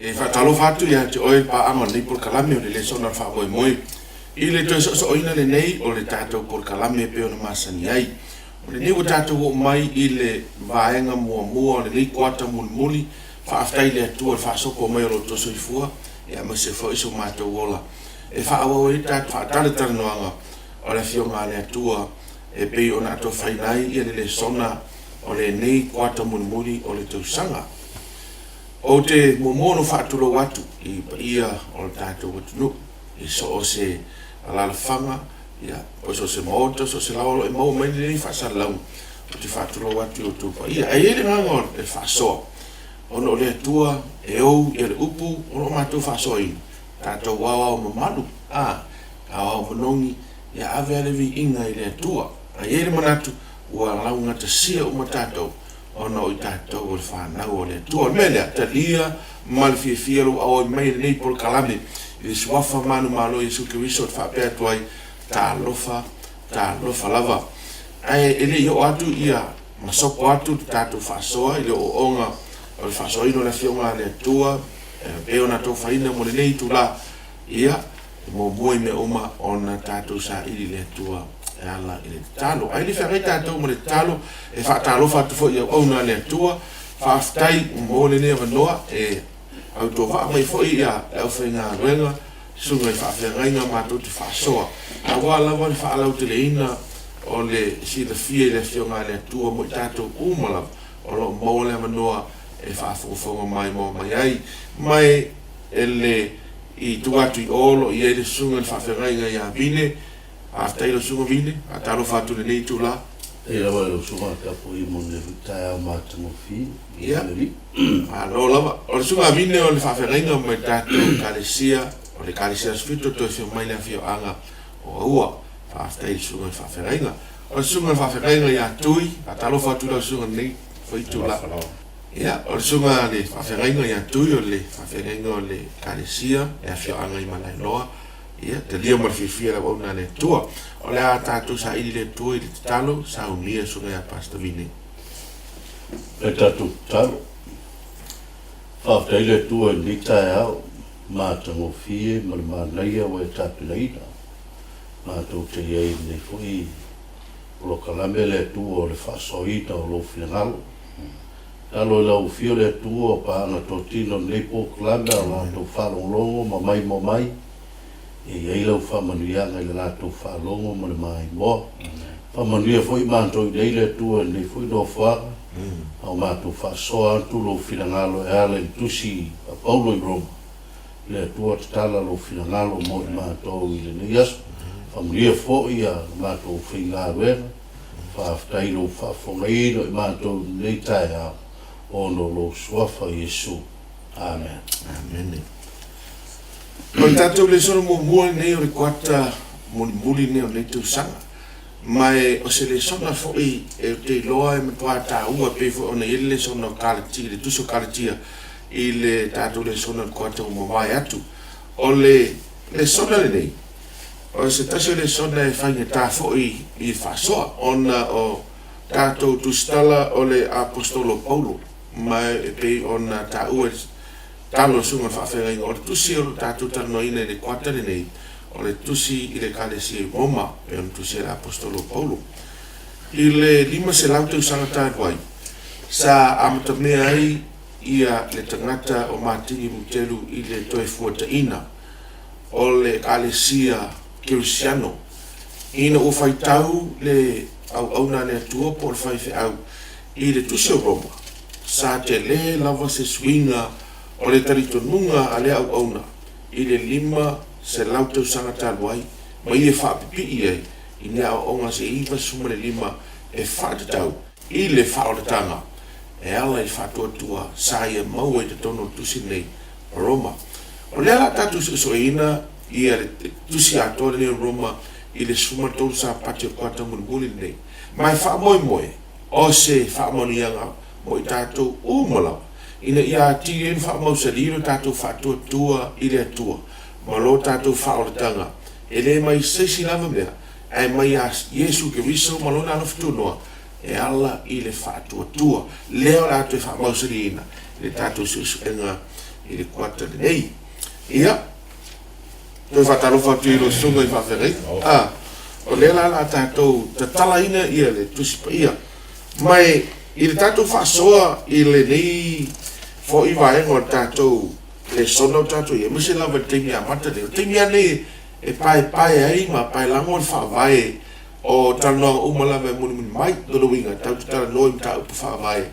E faatalofa atu ia te oe le paaga o lenei polokalame o le Lesona o le Faamoemoe i le toe soosooina lenei o le tatou polokalame e pei ona masani ai. O lenei ua tatou oo mai i le vaega muamua o lenei kuata mulimuli, faafetai i le Atua i le faasopo mai o lo outou soifua aemaise foi so matou ola e faaauau ai le tatou faatalatalanoaga o le Afioga a le Atua e pei ona atofaina ai le lesona o lenei kuata mulimuli o le tausaga. Ou te muamua ona faatulou atu i paia o le tatou atunuu i so o se alaalafaga, ia, po o so o se maota, so o se laoa o lo o e maua mai lenei faasalalauga, ou te faatulou atu i outou paia. Ae i ai le agaga o le faasoa, ona o le Atua e ou ia le upu o lo o matou faasoaina, tatou aoao mamalu, a, aoao manogi, ia ave lava le viiga i le Atua. Ae i ai le manatu, ua laugatasia uma tatou ona o i tatou o le fanau a le Atua. O le mea lea, talia ma le fiafia lou auai mai i lenei polokalame i le Suafa manumalo o Iesu Keriso ou te faapea atu ai, Talofa, talofa lava. Ae e le i oo atu ia masopo atu le tatou faasoa i le ooooga o le faasoaina o le Afioga a le Atua e pei ona atofaina mo lenei itula, ia, E muamua i mea uma ona tatou saili i le Atua e ala i le tatalo. Ae le feagai tatou ma le tatalo, e faatalofa atu foi i auauna a le Atua. Faafetai mo lenei avanoa e autovaa mai foi le aufaigaluega, susuga i faafeagaiga matou te faasoa, aua lava le faalauteleina o le silafia i le Afioga a le Atua mo i tatou uma lava o lo o maua le avanoa e faafogafoga maimoa mai ai. Ma e le I tua atu i o o lo o i ai le susuga i le faafeagaiga ia Vine. Faafetai i lau susuga Vine. Faatalofa atu i lenei itula. Faafetai lava i lau susuga a tapuai mo lenei foi taeao matagofie i le Alii. Malo lava. O le susuga a Vine o le faafeagaiga mai le tatou Ekalesia, o le Ekalesia Aso Fito toe afio mai le afioaga o Aua. Faafetai i le susuga i le faafeagaiga. O le susuga i le faafeagaiga ia Tui. Faatalofa atu i lau susuga i lenei foi itula. Ia, o le susuga a le faafeagaiga ia Tui o le faafeagaiga o le Ekalesia, le afioaga i Malaeloa, ia, talia ma le fiafia le auauna a le Atua. O le a tatou saili le Atua i le tatalo, saunia susuga ia Pastor Vine. Le tatou tatalo. Faafetai le Atua i lenei taeao matagofie ma le manaia ua e tapenaina. Matou te i ai i lenei foi polokalame le Atua o le faasoaina o lou finagalo. Tatalo i lau Afio le Atua o paaga totino lenei polokalame a o latou faalogologo ma maimoa mai, ia i ai lau faamanuiaga i le latou faalogo ma le maimoa. Faamanuia foi matou i nei le Atua i lenei foi nofoaga, a o matou faasoa atu lou finagalo e ala i le tusi a Paulo i Roma, le Atua tatala lou finagalo mo i matou i lenei aso. Faamanuia foi a matou faigaluega. Faafetai i lou faafofogaina o i matou i lenei taeao, ona o lou Suafa Iesu. Amene. Amene. O le tatou lesona muamua lenei o le kuata mulimuli lenei o lenei tausaga. Ma e o se lesona foi e ou te iloa e matua taua e pei foi ona i ai le lesona o Kalatia, le tusi o Kalatia i le tatou lesona o le kuata ua mavae atu. O le lesona lenei, O se tasi o lesona e faigata foi i le faasoa, ona o tatou tusitala o le Aposetolo Paulo, ma e pei ona taua i le talo o le Susuga o le Faafeagaiga, o le tusi o lo o tatou talanoaina i le kuata lenei, o le tusi i le Ekalesia i Roma, e pei ona tusia e le Aposetolo Paulo. I le 500 tausaga talu ai, sa amatamea ai ia le tagata o Matini Lutelu i le Toefuataiga, o le Ekalesia Kerisiano, ina ua faitau le auauna a le Atua po o le faifeau i le Tusi o Roma, sa tele lava se suiga o le talitonuga a lea auauna i le 500 tausaga talu ai, ma ia faapipii ai i ni aoaoga se 95 e faatatau i le faaolataga e ala i le faatuatua sa ia maua i totonu o le tusi lenei o Roma. O lea la tatou suesueina ia le tusi atoa lenei o Roma i le 13 Sapati o le kuata mulimuli lenei. Ma e faamoemoe o se faamanuiaga mo i tatou uma lava, ina ia atili ai ona faamausali lo tatou faatuatua i le Atua ma lo tatou faaolataga, e le mai se isi lava mea, ae mai ia Iesu Keriso ma Lona alofa tunoa e ala i le faatuatua. Lea o le a toe faamausaliina i le tatou suesuega. i le kuata lenei. Ia, toe faatalofa atu i lau susuga i faafeagaiga. A, o lea la o le a tatou tatalaina ia le Tusi Paia. Ma e i le tatou faasoa i lenei foi vaega o le tatou lesona o tatou i ai, aemaise lava i le taimi amata lenei, o le taimi lava lenei e paepae ai ma paelago le faavae o talanoaga uma lava e mulimuli mai. Lona uiga, tatou te talanoa i mataupu faavae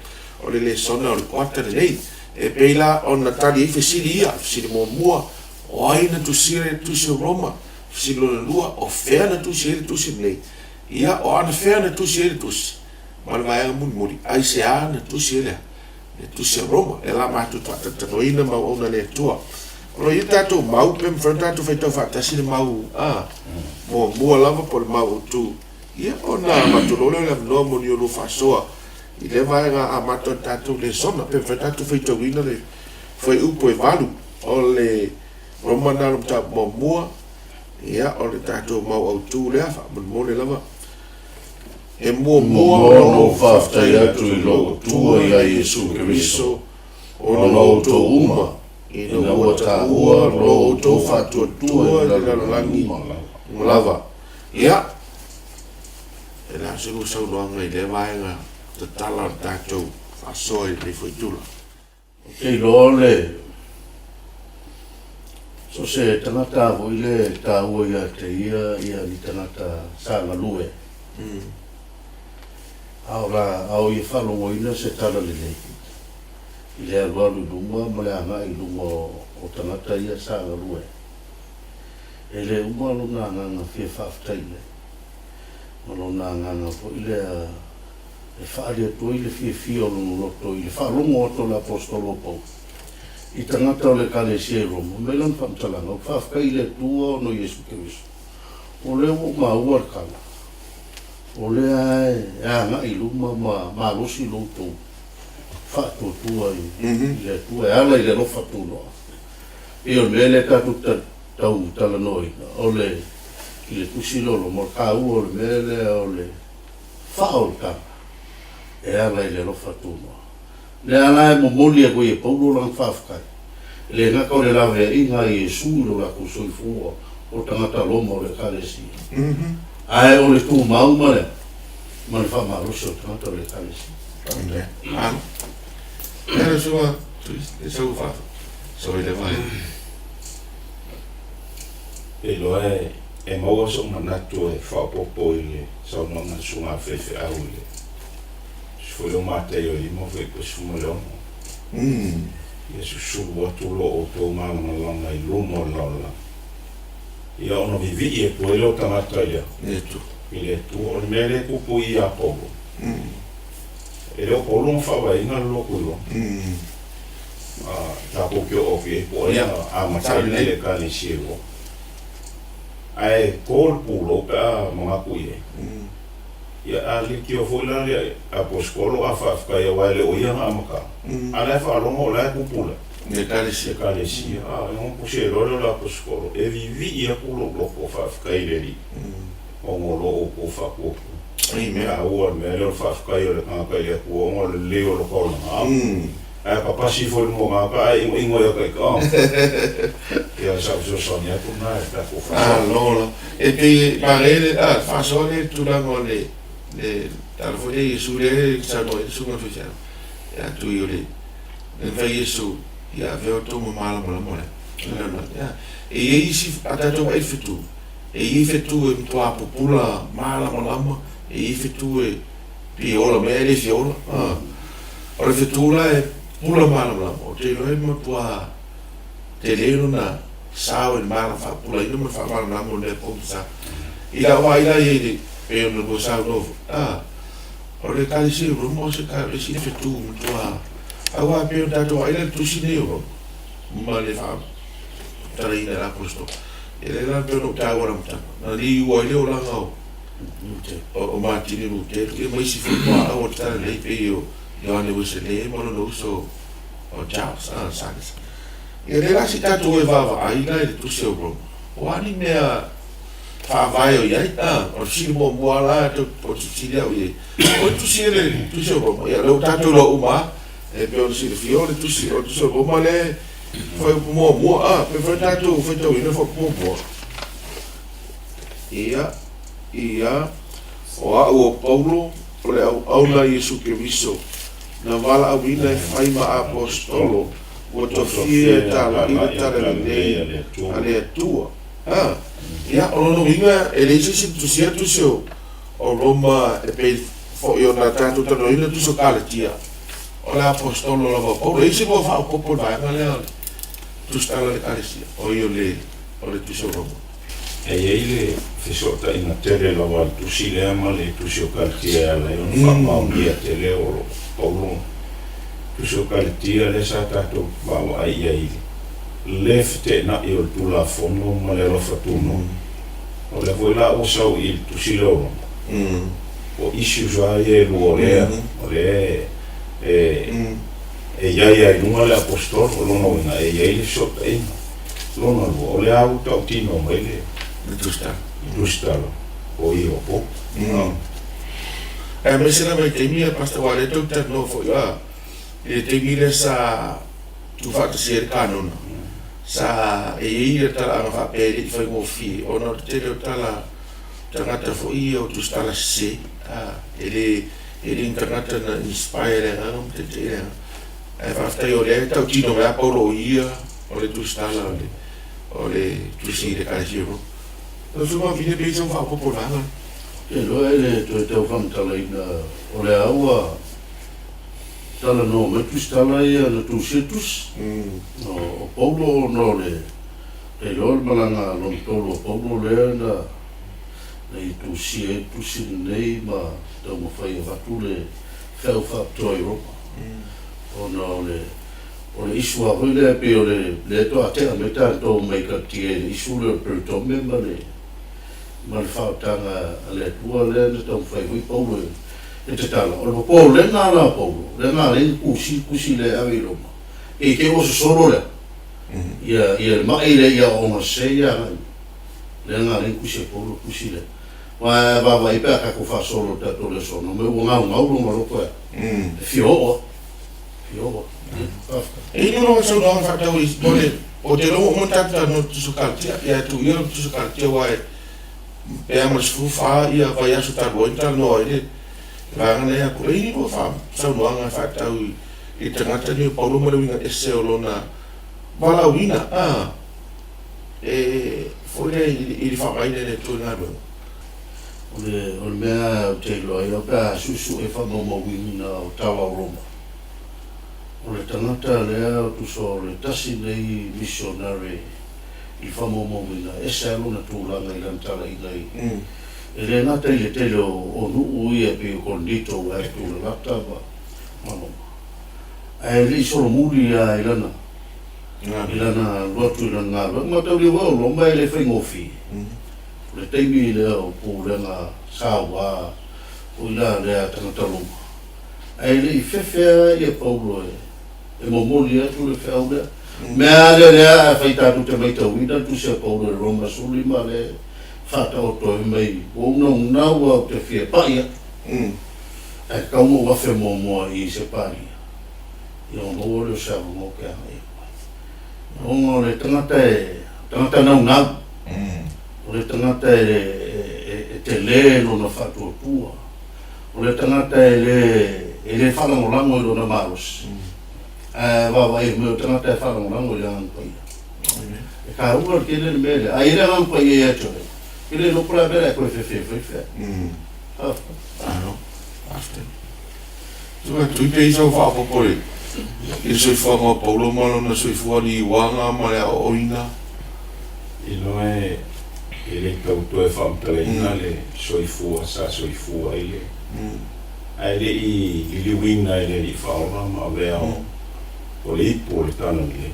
o le lesona o le kuata lenei. E pei la ona tali ai fesili ia, fesili muamua, o ai na tusia le Tusi o Roma? Fesili lona lua, o fea na tusi ai le tusi lenei? Ia, o anafea na tusi ai le tusi? Ma le vaega mulimuli, aisea na tusi ai le le Tusi a Roma? Lea la matou te faatalatalanoaina ma auauna a le Atua. O lo o i ai le tatou mau, pe mafai ona tatou faitau faatasi le mau a muamua lava po o le mau autu, ia ona avatu loa lea o le avanoa mo ni olua faasoa i lea vaega amata o le tatou lesona, pe mafai ona tatou faitauina le fuaiupu e 8 o le Roma na o le mataupu muamua, ia o le tatou mau autu lea, faamolemole lava. E muamua ona ou faafetai atu i lou Atua ia Iesu Keriso ona o outou uma, ina ua taua lo outou faatuatua i le lalolagi uma lava. Ia, e le o se lua saunoaga i lea vaega tatala o le tatou faasoa i lenei foi itula. Ou te iloa le so o se tagata foi lea e taua ia te ia ia ni tagata sa galue. A o la, a o ia faalogoina se tala lelei i le alualu i luma ma le agai i luma o tagata ia sa galue, e le uma lona agaga fia faafetai i ai, ma lona agaga foi lea e faaali atu ai le fiafia o lona loto i le faalogo atu o le Aposetolo o Paulo i tagata o le Ekalesia i Roma, mai lana faamatalaga, Ou faafetai i le Atua ona o Iesu Keriso, o lea ua ou maua le tala, o lea e agai i luma ma malosi lo outou faatuatua i le Atua e ala i le alofa tunoa. E pei o le mea lea tatou te tau talanoaina, o le i le tusi lea o Roma, o le taua o le mea lea o le faaolataga e ala i le alofa tunoa. Lea la e momoli atu ai e Paulo lana faafetai, e le gata o le laveaiga a Iesu i lo latou soifua o tagata Roma o le Ekalesia, ae o le tumau ma le ma le faamalosi o tagata o le Ekalesia. Faafetai. Iloa e maua sou manatu e faaopoopo i le saunoaga a le Susuga a le Faifeau i le tusi foi lea o Mataio 5:16. Ia susulu atu lo outou malamalama i luma o le lalolagi, ia ona vivii atu ai lea o tagata i le Atua. O le mea lea e tupu i ia Paulo, e le o Paulo na faavaeina le lotu i Roma. Tatou te oo atu i ai po o ai na amataina le Ekalesia i Roma. Ae to le pulou pe a manatu i ai. Ia a leitioa foi la le Aposetolo a faafetai aua e le o ia na amataga, a la e faalogo o la e tupu le Ekalesia. A e ono tusi ai loa lea o le Aposetolo, e vivii atu lou loto faafetai i le Alii ona o lo outou faatuatua. E taua le mea lea o le faafetai o le tagata i le Atua ona o le lelei o lota olaga. Ae papasi ifo i luma o tagata ae inoino ia ita. Ia o sau fesoasoani atu lena i le tatou faasoa. Malo la. E pei e manaia le a faasoa lea i le tulaga o le le tala foi lea Iesu lea e saunoa ai le susuga i le faifeau ia tui o le le mafai Iesu ia avea outou ma malamalama o le a. E i ai isi a tatou vaai i le fetu, e i ai fetu e matua pupula malamalama, e i ai fetu e Pei e ola mai ae le fia ola. O le fetu la e pula malamalama, ou te iloa e matua tele lona sao i le mala faapulaina ma le faamalamalama o le mea pogisa. I lau vaai la i ai i le, pei ona lua saunoa foi, a, o le Ekalesia i Roma o se le isi fetu matua, aua e pei ona tatou vaai la i le tusi nei o Roma ma le faamatalaina e le Aposetolo, ia lea la pei ona ou taua i le amataga, na liua ai le olaga o o Matini Lutelu, ia ma isi foi muaau o le Talalelei pei o Ioane Ueselei ma lona uso o Charles Charles. Ia lea la se i tatou e vaavaai la i le tusi o Roma, o a ni mea faavae o i ai? O le fesili muamua la ou te fesili au i ai, o le tusi e le tusi o Roma, ia lea ua tatou iloa uma lava, e pei ona silafia o le tusi o le tusi o Roma lea Fuaiupu muamua, a, pe mafai ona tatou faitauina le fuaiupu muamua. Ia, ia, o a'u o Paulo, o le auauna a Iesu Keriso, na valaauina e fai ma aposetolo, ua tofia e talai le tala lelei a le Atua. A, ia, o lona uiga, e leai se isi na tusia tusi o Roma e pei foi ona tatou talanoaina tusi o Kalatia. O le aposetolo lava o Paulo. E i ai se mea faaopoopo i le vaega lea o le tusitala a le Ekalesia, oi o le o le tusi o Roma. E i ai le fesootaiga tele lava a le tusi lea ma le tusi o Kaletia e ala ai ona faamaonia tele o Paulo. Tusi o Kaletia lea sa tatou vaavaai i ai i le feteenai o le Tulafono ma le alofa tunoa. O lea foi la ua sau i le tusi lea o Roma. O issues lava ia e lua o lea, o lea e e i ai lava i luga le Aposetolo, o lona uiga e i ai le fesootaiga. Lona lua, o lea lava ua tautino mai le tusitala o ia o Pope. Aemaise lava i taimi ia Pastor aua o lea tou te talanoa foi a i le taimi lea sa tuufaatasia ai le kanona, sa e i ai le talaaga faapea e le i faigofie ona o le tele o tala tagata foi ia o tusitala sese, a e le e le ni tagata na inspire e le Agaga ma taitai le Agaga. Ae faafetai o lea e tautino mai lava Paulo o ia o le tusitala o le o le tusi i le Ekalesia o Roma. Lau Susuga Vavine pe i ai sau faaopoopo i le vaega lea? Ou te iloa e le toe tau faamatalaina o lea ua talanoa mai tusitala ia na tusia tusi o Paulo ona o le te iloa o le malaga lona tolu a Paulo lea na na ia tusia ai le tusi lenei ma taumafai e avatu le feau faapitoa i Roma. Ona o le o le issue lava foi lea pei o le lea faatoa tea mai tatou mai Kalatia i le issue lea o le peritome ma le ma le faaotaga a le Atua lea na taumafai foi Paulo e tatala. O le popolega la o Paulo, lea na ala ai ona tusi le tusi lea e ave i Roma, pei te i ua sosolo lea ia ia le ma'i lea ia ogasese ia agai lea na ala ai ona tusi e Paulo le tusi lea. Aua a vaavaai pe a tatou faasolo i le tatou lesona, mai ua gaugau lona loto e fia oo lava, fia oo lava. Ia, faafetai. E i ai lona saunoaga faatau i mo le o te iloa ua uma ona tatou talanoa i le tusi o Kalatia, ia e tuu ia le tusi o Kalatia aua e pe a ma le 14 ia vaiaso talu ai na talanoa ai le vaega lea ia te au. E i ai ni lua saunoaga e faatatau i le tagata lenei o Paulo ma le uiga ese o lona valaauina a. E foi lea i le faaaogaina e le Atua i le galuega. O le, o le mea ou te iloa ai au pe a suesue faamaumauina o tala o Roma, o le tagata lea tusa o le tasi lenei missionary i le faamaumauina, e ese lava lona tulaga i lana talaiga i, e le gata i le tele o, o nuu ia pei o Korinito ua e tulalata ma, ma Roma, ae le i solomuli lava i lana. I lana alu atu i lana galuega. Ma tau liua o Roma e le faigofie. O le taimi lea o pulega saua foi la lea a tagata Roma. Ae le i fefe lava ia Paulo e momoli atu le feau lea. Mea lava lea lea afai tatou te maitauina le tusi a Paulo i le Roma 15 lea e faataoto ai mai, ua ou naunau lava ou te fia pai atu, ae tatau ona ou afe muamua i Sepania. Ia ona maua lea o se avanoa ou te agai atu ai. Ona o le tagata e, tagata naunau, o le tagata e, e, e tele lona faatuatua, o le tagata e le, e le faalagolago i lona malosi, ae vaavaai mai o le tagata e faalagolago i le Agaga Paia. E taua le tele le mea lea. A i ai le Agaga Paia ia te oe, e le iloa po o le a mea o le a e toe fefe e fai fea. Faafetai. Malo, faafetai. Tui pea i sau faaopoopo i le soifuaga o Paulo ma lona soifua liuaga ma le aoaoina. Iloa e le tau toe faamatalaina le soifua sa soifua ai le ae le i liliuina e le Alii Faaola ma avea o le ipu o le Talalelei.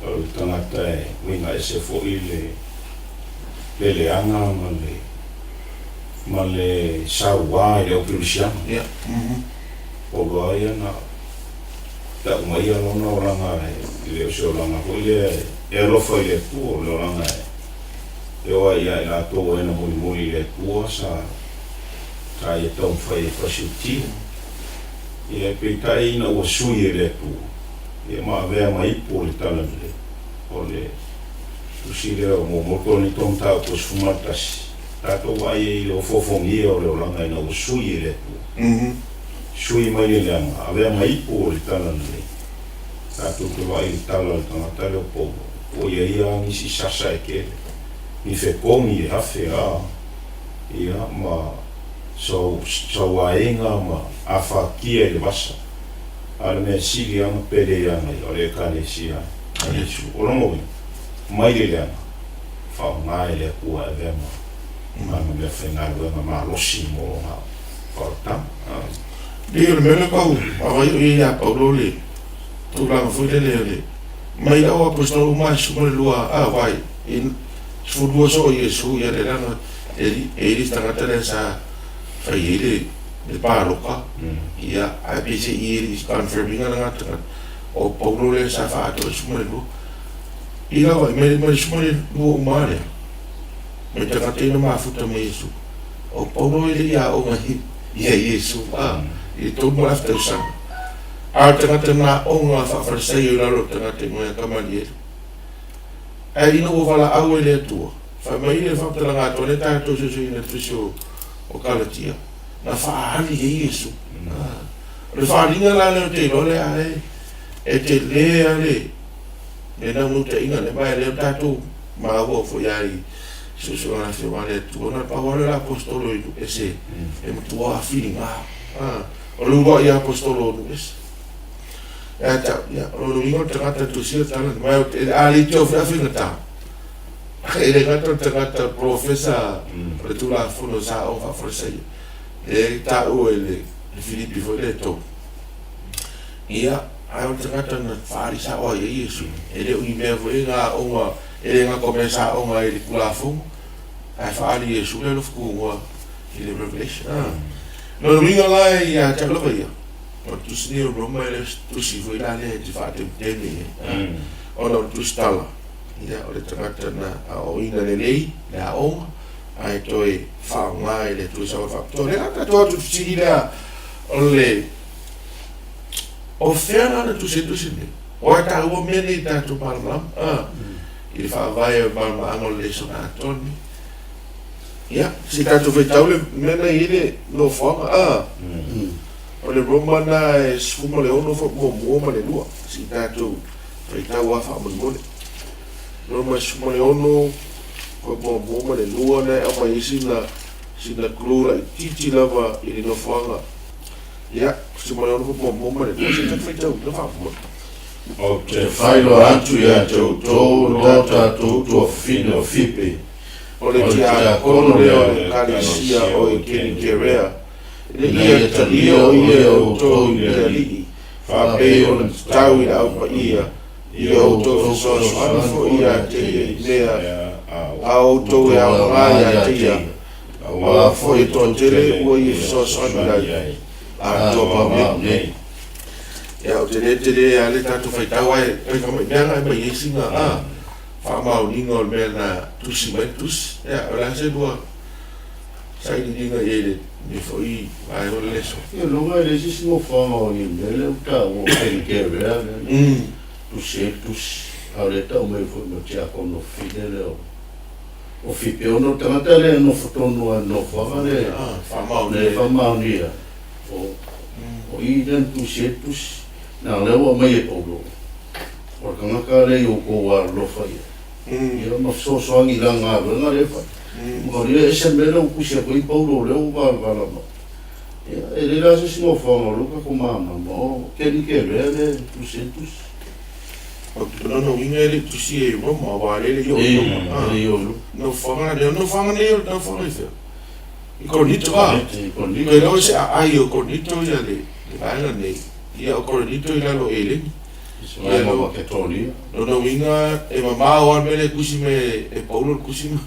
O le tagata e uiga ese foi le leaga ma le ma le saua i le au kerisiano. Ia. Pau lava ia na tau mai ia lona olaga e le o se olaga foi lea e alofa i le Atua, o le olaga e oo ai ia i latou o e na mulimuli i le Atua sa sa ia taumafai e fasiutia. Ia peitai ina ua sui e le Atua, Ia ma avea ma ipu o le Tala Lelei. O le tusi lea o Muamua Korinito mataupu 11, tatou vaai ai i le ofoofogia o le olaga ina ua sui e le Atua. Sui mai le leaga, avea ma ipu o le Tala Lelei. Tatou te vaai i le tala a le tagata lea o Paulo, ua i ai ia nisi sasa e tele, ni fekogi e afe a, ia, ma sauaega ma afatia i le vasa. A o le mea sili lava ona pele ia ia, o le Ekalesia a Iesu. O lona uiga, mai le leaga, faaaoga e le Atua e avea ma ana meafaigaluega malosi mo lona faaolataga. Pei o le mea lea tau vaavaai o i ai ia Paulo le tulaga foi lele o le mai lau aposetolo uma e 12 a wai i 12 soo Iesu ia le leaga e i ai le tagata lea sa fai ai le le paloka ia ae peiseai e le i confirm ina lena tagata o Paulo lea sa faaatoa i le 12 i lava mai le 12 uma lea mai tagata ia na mafuta ma Iesu o Paulo e le i aoga ia Iesu a i le 3.5 tausaga a o le tagata na aoga faa-Farisaio i lalo o le tagata i igoa ia Kamalieli ae ina ua valaau e le Atua fai mai le faamatalaga atoa lea tatou suesueina i le tusi o Kalatia na faaali ai Iesu. O le faaaliga la lea ou te iloa lea e, e tele lava le, le naunautaiga lea, ma e lea ua tatou maua foi lava i suesuega a le Afioga a le Atua, na o le pau lava lea o le Aposetolo i nuu ese e matua filiga. O le uluai Aposetolo o nuu ese. Ia te au, ia, o lona uiga o le tagata e tusia le tala, ma a le itiua foi a faigata. E le gata o le tagata polofesa o le Tulafono sa aoga faa-Farisaio, lea e taua i le Filipi foi lea e 3. Ia, ae o le tagata na faaali sao ai i ai Iesu. E le o ni mea foi na aoga, e le gata o mea sa aoga ai i le Tulafono, ae faaali i Iesu le alofa tunoa i le Revelation. O lona uiga la ia te au lava ia, o le tusi nei o Roma e le o se tusi foi la lea e te faatemeteme i ai, ona o le tusi tala. Ia, o le tagata na aoaoina lelei le aoga, ae toe faaaoga e le Atua i sau faapitoa. O lea la tatou atu i le fesili lea o le, o fea la na tusi ai le tusi lenei? Aua e taua mea nei i tatou malamalama, a, i le faavae o le malamalamaaga o le lesona atoa lenei. Ia, se i tatou faitau le mea na i ai le nofoaga, a, o le Roma na e 16 foi muamua ma le lua, se i tatou Faitau lava faamolemole. Roma 16, koe muamua ma le lua lea e aumai ai sina, sina clue laitiiti lava i le nofoaga. Ia, 16 koe muamua ma le lua, se i tatou faitauina faamolemole. Ou te faailoa atu ia te outou lo tatou tuafafine o Fipe, o le tiakono lea o le Ekalesia o i Kenikerea, ina ia talia o ia e outou i le Alii, Faapei o le tatau i le Au Paia, ia outou fesoasoani foi ia te ia i mea a outou e aoga ia te ia, aua foi e toatele ua ia fesoasoani ai, atoa mau nei. Ia, ou te le tele lava le tatou faitau ae pai ka mai mea na e mai ai sina faamaoniga o le mea na tusi mai le tusi. Ia, o le a se lua sailiiliga i ai i lenei foi vaega o le leso. Ia luga e leai se isi nofoaga o i mea lea ua taua o Kenkerea lea na tusi ai le tusi, a o lea e tau mai foi ma Tiakono Fine lea o Fipe ona o le tagata lea e nofo tonu lava i le nofoaga lea e faamaonia o i lea na tusi ai le tusi. Leaga o lea ua aumai e Paulo, o le tagata lea i outou alolofa i ai. Ia ma fesoasoani i lana galuega lea e fai. Ma o lea e ese le mea lea ua tusi atu ai Paulo o lea ua valavala mai. Ia, e leai la se isi nofoaga o lea ua tatou malamalama, o Kenikerea lea e tusi ai le tusi. O lona uiga e le i tusi i Roma, aua o lea e le i oo i Roma. E le i oo i Roma. Nofoaga nei, o le nofoaga nei o le nofoaga i fea? I Korinito, a? I Korinito. E iloa se aai o Korinito ia le vaega nei. Ia o Korinito i lalo o Eleni. Ia ma Maketonia. Lona uiga e mamao lava le mea lea e tusi mai e Paulo le tusi ma.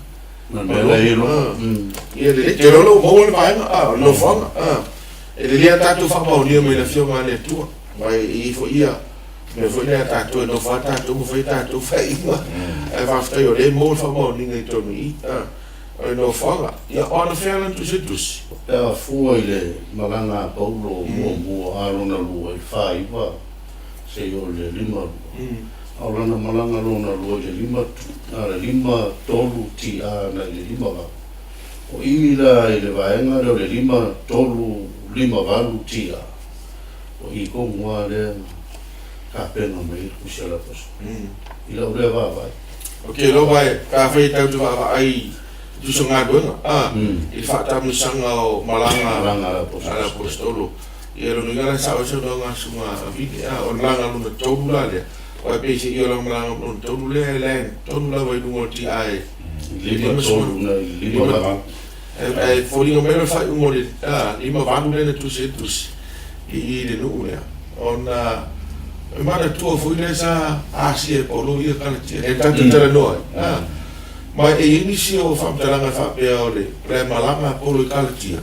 Ma le mea la e i Roma. Ia lelei, te iloa ua maua le vaega, a, o le nofoaga, a. E lelei lava tatou faamaonia mai le Afioga a le Atua, aua e i ai foi ia mea foi lea a tatou e nofo lava tatou ma fai a tatou faaiuga. Ae faafetai o lea e maua le faamaoniga i totonu i i, a, o le nofoaga. Ia, o anafea la na tusi ai le tusi? Pe a fua i le malaga a Paulo muamua a lona lua i le 49. seia oo i le 52. A o lana malaga lona lua i le lima, a le 53 TA agai i le 58. O i la i le vaega lea o le 53 58 TA, o i tonu lava lea na tapena mai ai le Tusi a le Aposetolo, i lau lea vaavaai. Ou te iloa aua pe afai e tatou te vaavaai i tusi o galuega, a, i le faatamilosaga o malaga a le Aposetolo, ia lona uiga la e sao ai le saunoaga a Susuga Avine, a, o le malaga lona tolu la lea, aua e pei se i o lana malaga lona tolu lea e land tonu lava i luga o le TI 53, ae foliga mai o le faaiuga o le 58 lea na tusi ai le tusi i i le nuu lea, ona e manatua foi lea sa asia e Paulo ia Kalatia, lea tatou te talanoa ai, a, ma e i ai nisi o faamatalaga e faapea o le malaga a Paulo i Kalatia,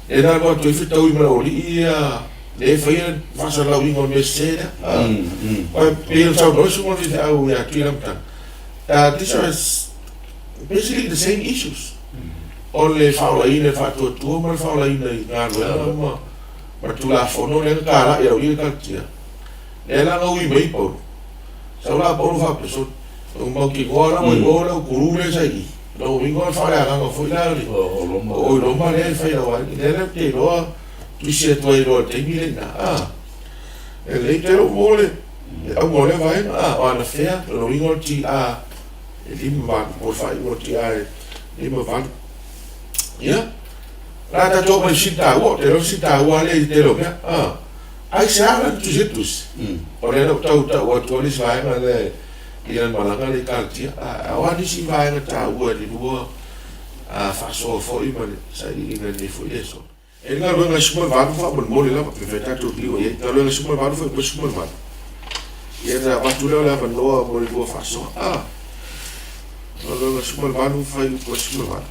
lea na alu atu ai fetaui ma le aualii ia lea e faia le faasalalauina o le mea sese lea, a, aua e pei ona saunoa le susuga o le faifeau ia Tuilamata, these are basically the same issues, o le faaolaina e le faatuatua ma le faaolaina i galuega ma ma le Tulafono lea na talai e au ia Kalatia, lea la na ui mai Paulo. Sau la Paulo faapea, so, ua mautinoa la ua iloa le aukulu lea sa i i. Lona uiga o le faaleagaga foi la o le, o Roma lea e fai lau ai. Lea la ou te iloa tusi atu ai loa i le taimi lea i ina. A, e lelei tele ou mo le auga o lea vaega. A, o anafea, lona uiga o le TA e 58, po o le faaiuga o le TA e 58. Ia. O le a tatou oo mai i le fesili taua, ou te iloa o le fesili taua lava lea i le tele o mea. Aisea la na tusi ai le tusi? O lea na ou tau tau atu ai le isi vaega lea i lana malaga lea i Kalatia. A o a nisi vaega taua e lua faasoa foi ma le sailiiliga i lenei foi aso? E i ai le galuega e 18 faamolemole lava, pe fai tatou lio i ai. Galuega 18 foi mo 18. Ia ona avatu lea o le avanoa mo le lua faasoa. Galuega 18 fai upu 18.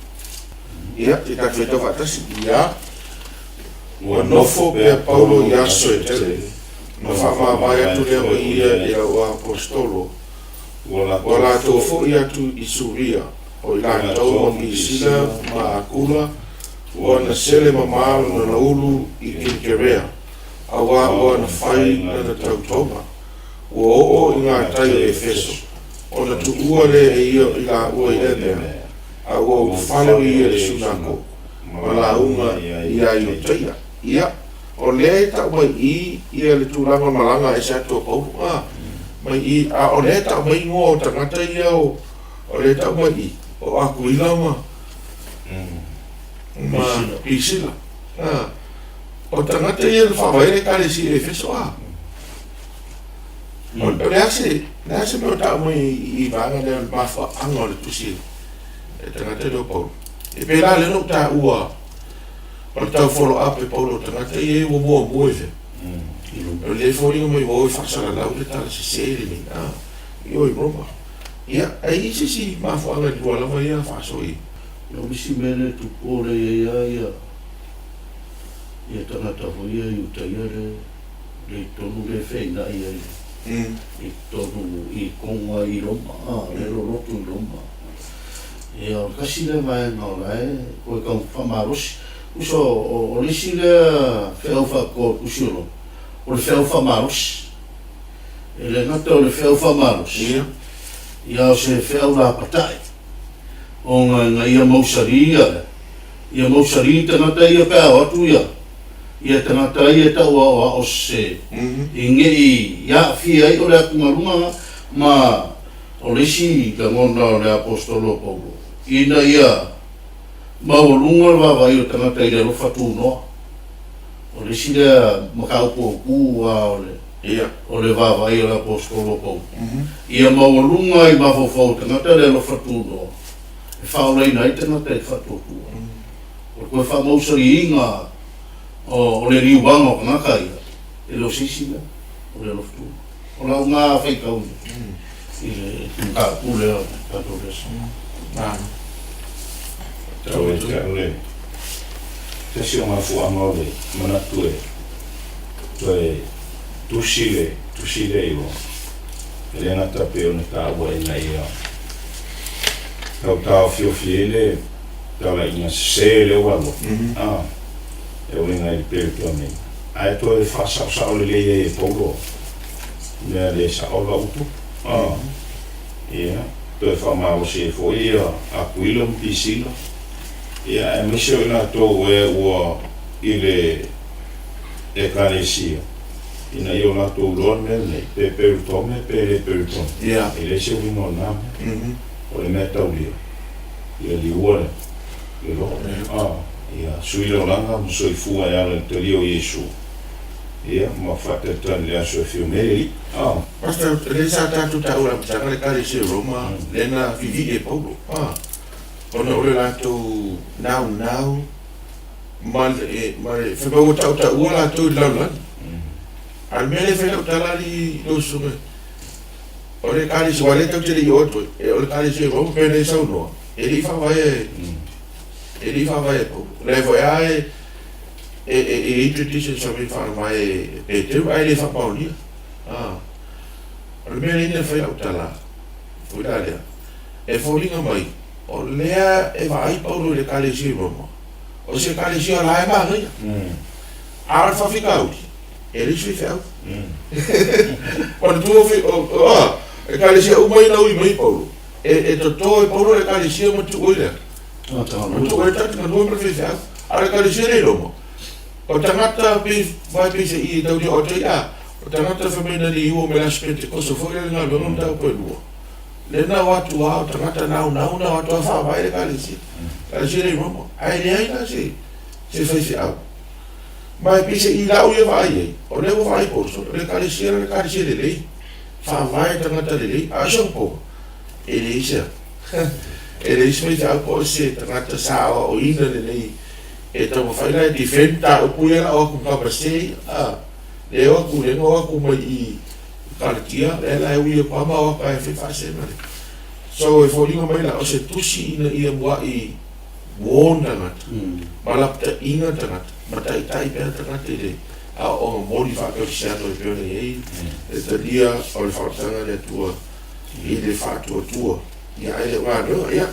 Ia, se i tatou faitau faatasi. Ia, ua nofo pea Paulo i aso e tele, ona faamavae atu lea o ia i lau aposetolo, ua latou foi atu i Suria, o i latou ma Pisila ma Akula, ua na sele mamā lona laulu i Kenkerea, auā ua na fai lana tautoga. Ua oo i ngā tai o Efeso, ona tuua lea e ia i laua i lea mea, a ua ulufale o ia i le sunago ma lauga iā Iutaia. Ia, o lea e tau mai i ia le tulaga o le malaga ese atu a Paulo, a, mai i, a o lea e tau mai igoa o tagata ia o, o lea e tau mai i, o Akuila ma, ma Pisila. A, o tagata ia na faavae le Ekalesia i Efeso, a. O le a se, le a se mea o tau mai i vaega lea o le mafuaaga o le tusi e tagata lea o Paulo. E pēlā lea na ou taua o le tau follow up e Paulo o tagata ia ua muamua i fea. O lea e foliga mai ua o e faasalalau le tala sese lenei, a, i o i Roma. Ia, ae i ai se isi mafuaaga i le lua lava ia faasoa i. O le isi mea lea e tupu o lea e i ai lava ia tagata foi ia Iutaia lea. Le tonu le feinaʻi ai i totonu i Koga i Roma, a, le loloto i Roma. Ia, o le tasi lea vaega o la e toe tau faamalosi. Tusa o le isi lea feau faapitoa o le Tusi o Roma, o le feau faamalosi. E le gata o le feau faamalosi, ia o se feau lapatai, ona ina ia mausali ia, ia mausali tagata ia pe a o atu ia, ia tagata ia e tau aoao sese i ne i aafia ai o le atugaluga ma o le isi lagona o le aposetolo o Paulo ina ia maualuga le vaavaai o tagata i le alofa tunoa. O le isi lea mataupu autu a o le o le vaavaai o le aposetolo o Paulo ia maualuga i mafaufau o tagata le alofa tunoa e faaolaina ai tagata i le faatuatua. O le toe faamausaliina o le liuaga o tagata ia, e le o se isi mea, o le alofa tuua. O lau na faitau i le mataupu lea o le tatou lesson. Tau ia te au le tasi o mafuaaga o le manatu e toe tusi le tusi lea i Roma, e le gata pei ona taua ina ia tau taofiofi ai le talaiga sese lea ua alu atu, e uiga i le Peretania, ae toe faasaosao lelei ai e Paulo. Mea le sa'o lau upu. A. Ia, toe faamalosi ai foi ia Akuila ma Pisila, ia aemaise o i latou e ua i le Ekalesia, ina ia o latou iloa le mea lenei, pe peritome pe le peritome, e leai se uiga o lena mea. O le mea taulia, ia liua le le loa. A. Ia sui le olaga ma soifua e ala i le talia o Iesu. Ia, ma faatalitali i le aso e afio mai ai le Alii. Ah. Pastor, lea sa tatou taua i le amataga le Ekalesia i Roma, lea na vivii e Paulo, ah, ona o le latou naunau ma le, ma le, fai mai ua tautaua latou i le lalolagi. A o le mea lea e fai lau tala alii lau susuga, o le Ekalesia, aua o lea tatou te le i oo atu ai, o le Ekalesia i Roma, pei ona e saunoa, e le i faavae, e le i faavae e Paulo. O lea foi lava e e i ai tradition sa mea faavae e Peteru ae le faamaonia. A. O le mea lea na fai lau tala foi la lea, e foliga mai o lea e vaai Paulo i le Ekalesia i Roma, o se Ekalesia o la e manaia. A o le faafitauli, e leai se faifeau. Manatua o Ekalesia uma ia na ui mai Paulo, e toto e Paulo le Ekalesia ma tuu ai le Ma tuu ai le tagata galue ma le faifeau. A o le Ekalesia lea i Roma, o tagata pei vae peiseai e tau le oo atu ai, a, o tagata fai mai na liua mai le aso Penetekoso foi lea le galuega ma mataupu e lua. Lea na o atu lava o tagata naunau na o atu lava faavae le Ekalesia, Ekalesia lea i Roma. Ae leai la se se faifeau. Ma e peiseai lau ia vaai ai, o lea ua vaai Paulo, o le Ekalesia lea o le Ekalesia lelei, faavae tagata lelei, a o se upu, e leai se E leai se faifeau po o se tagata sa aoaoina lelei e taumafai la e defend mataupu ia la o atu ma Kamase ia a lea o atu lea na o atu mai i Kalatia lea la e ui atu a ma o atu ae fai faasega le so e foliga mai la o se tusi ina ia muai warn tagata ma lapataiga tagata ma taitai pea tagata i le aoaoga moni faakerisiano e pei ona i ai le talia o le faaolataga a le Atua i le faatuatua ia ae le o galuega ia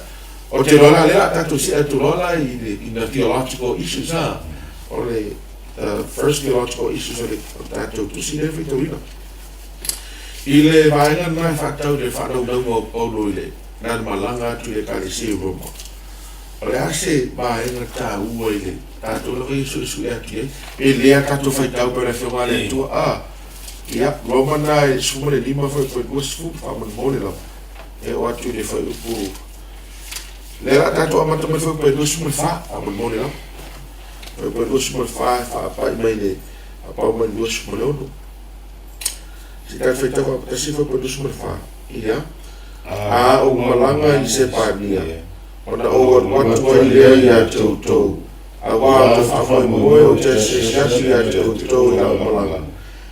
ou te iloa la lea a tatou see atu loa la i le in the theological issues a o le first theological issues o le tatou tusi lea faitauina i le vaega lena e faatatau i le faanaunauga o Paulo i le lana malaga atu i le Ekalesia i Roma. O le a se vaega taua i le tatou lava ia suesue atu i ai? Pe le a tatou faitau pei o le Afioga a le Atua a Ia, Roma na e 15 foi foi 20 faamolemole lava e oo atu i le fuaiupu lea la tatou amata mai foi pe 24 faamolemole lava foi pe 24 e faapai mai le apau mai le 26 se tatou faitau faapatasi foi pe 24 ia a ou malaga i Sepania ona ou alu atu ai lea ia te outou Aua ou te faamoemoe ou te asiasi atu ia te outou i lau malaga,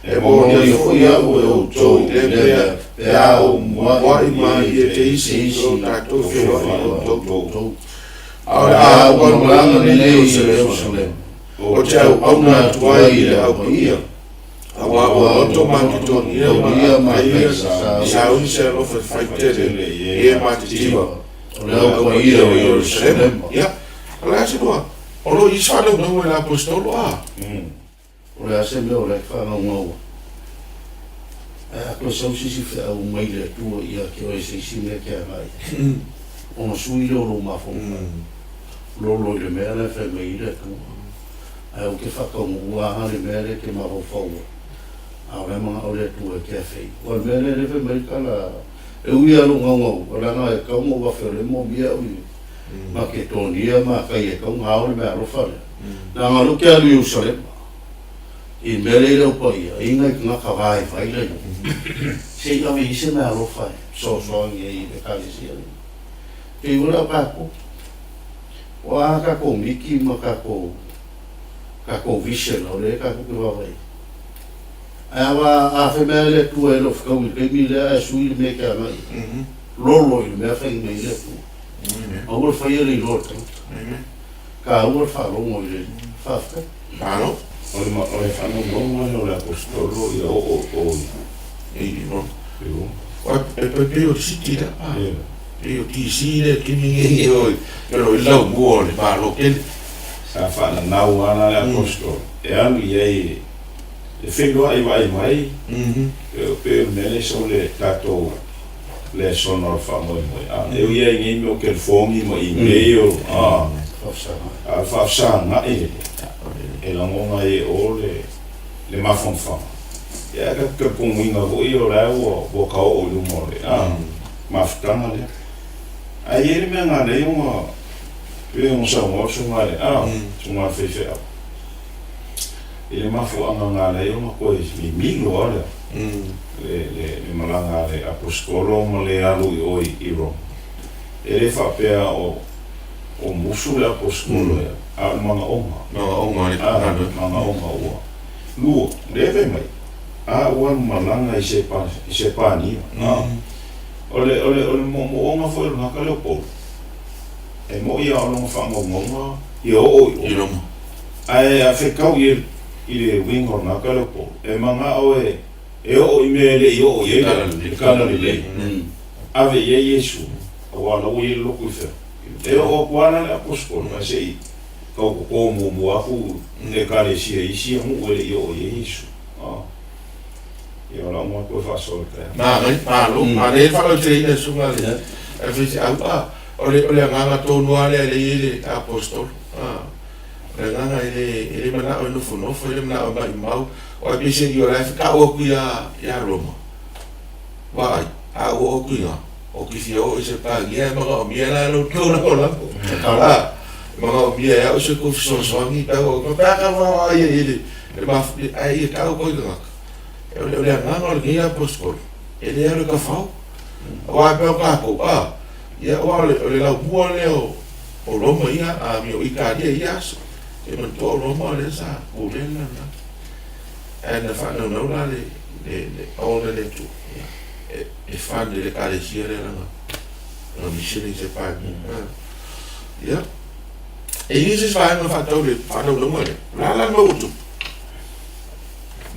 e moni ai foi au e outou i lea mea pe a ou mua'i malie te isi i lo tatou feoai ma outou. A o le a ou alu malaga nei i Ierusalema, ou te auauna atu ai i le Au Paia, aua ua loto Maketonia ma Akaia i sauni se alofa faitele i e matitiva, o le Au Paia o Ierusalema. Ia. O le a se mea? O lo o i ai se faanaunauga i le Aposetolo, a? O le a se mea o la e faanaunau ai? Ae a toe sau se isi feau mai le Atua ia te oe se isi mea e te agai ai, ona sui lea o lou mafaufau, lolo i le mea la e fai mai ai le Atua. Ae ou te faataunuu lava le mea lea e te mafaufau ai, a o la e manao le Atua e te afe ai. Aua o le mea lea lea e fai mai ai le tala, e ui lava i lou naunau, leaga e tatau ona ou afe o lea e moomia au i Maketonia ma Akaia e tau gao le meaalofa lea. Leaga o lea ou te alu i Ierusalema, i le mea lea i le Au Paia, e i ai nai tagata vaivai la i o, se i ave i ai se meaalofa e fesoasoani ai i le Ekalesia lenei. Pei ua le au tatou, o a tatou miti ma tatou tatou vision o lea tatou te vaavaai ai. Ae a fai mai lava le Atua e le o fetaui i le taimi lea ae sui le mea e te agai i ai, lolo i le mea fai mai ai le Atua. Aua le faia le iloa o le tagata. Taua le faalogo i le faafetai. Malo. O le o le faanonoga lea o le Aposetolo ia oo o i Roma. E pei o le city lea. Pei o DC lea taimi nei o lo i laumua o le Malo tele. Sa faananau lava la le Aposetolo e alu i ai. Le feiloai vaai mai, e pei o le mea lea e sau le tatou lesona o le faamoemoe, a e ui lava i nei mea o telefoni ma email, a a o le faafesagai lelei, e lagona ai e o le le mafanafana. Ia ae tatou talitonuina foi o la ua ua taoo i luma o le a mafutaga lea. Ae i ai le mea na ala ai ona pei ona saunoa le susuga i le a susuga i le faifeau. I le mafuaaga na ala ai ona toe mimilo lava le, le, le malaga a le Aposetolo ma le alu i o i Roma, e le faapea o, o musu le Aposetolo ia, a o le manaoga. Manaoga o le galuega. Manaoga ua. Lua, lea fai mai, a ua alu malaga i Sepa, i Sepania. O le, o le, o le moomooga foi o le tagata lea o Paulo, e moi lava o lona faamaumauga ia oo i o. I Roma. Ae a fetau i i le uiga o lena tala o Paulo, e manao e e oo i mea e le i oo i ai le tala lelei, ave i ai Iesu, aua o la ua i ai le loto i fea. E oo atu lava la le aposetolo, ae se i tau toto muamua atu Ekalesia i isi aganuu e le i oo i ai Iesu. Ia o lau matou e faasoa i le taeao. Manaia, malo, manaia le faalauteleina e le susuga a le faifeau. O le agaga tonu lava lea lea e i ai le aposetolo. O le agaga e le, e le manao e nofonofo, e le manao e maimau. Aua e peiseai o la e fetau atu ia, ia Roma. Vaai, a ou oo atu i ina, ou te fia oo i Sepania e manaomia la lo outou lagolago. A, e manaomia e au se tou fesoasoani tau atu. Pe a tau vaavaai ai i le, le maf, ae ia tau atu ai tagata. O le, o le agaga o lenei aposetolo, e le alu e tafao. Aua e pei o tatou, a, ia aua o le, o le laumua lea o, O Roma ia, a o Italia i ia aso. E manatua o Roma lea sa pulea le lalolagi. Ae na faanaunau la le, le, le auauna a le Atua, ia, e, e fund e le Ekalesia lea lana, lana mission i Sepania. Ia, e i ai se isi vaega faatatau i le faanaunauga lea, o le a la le mea ua tupu?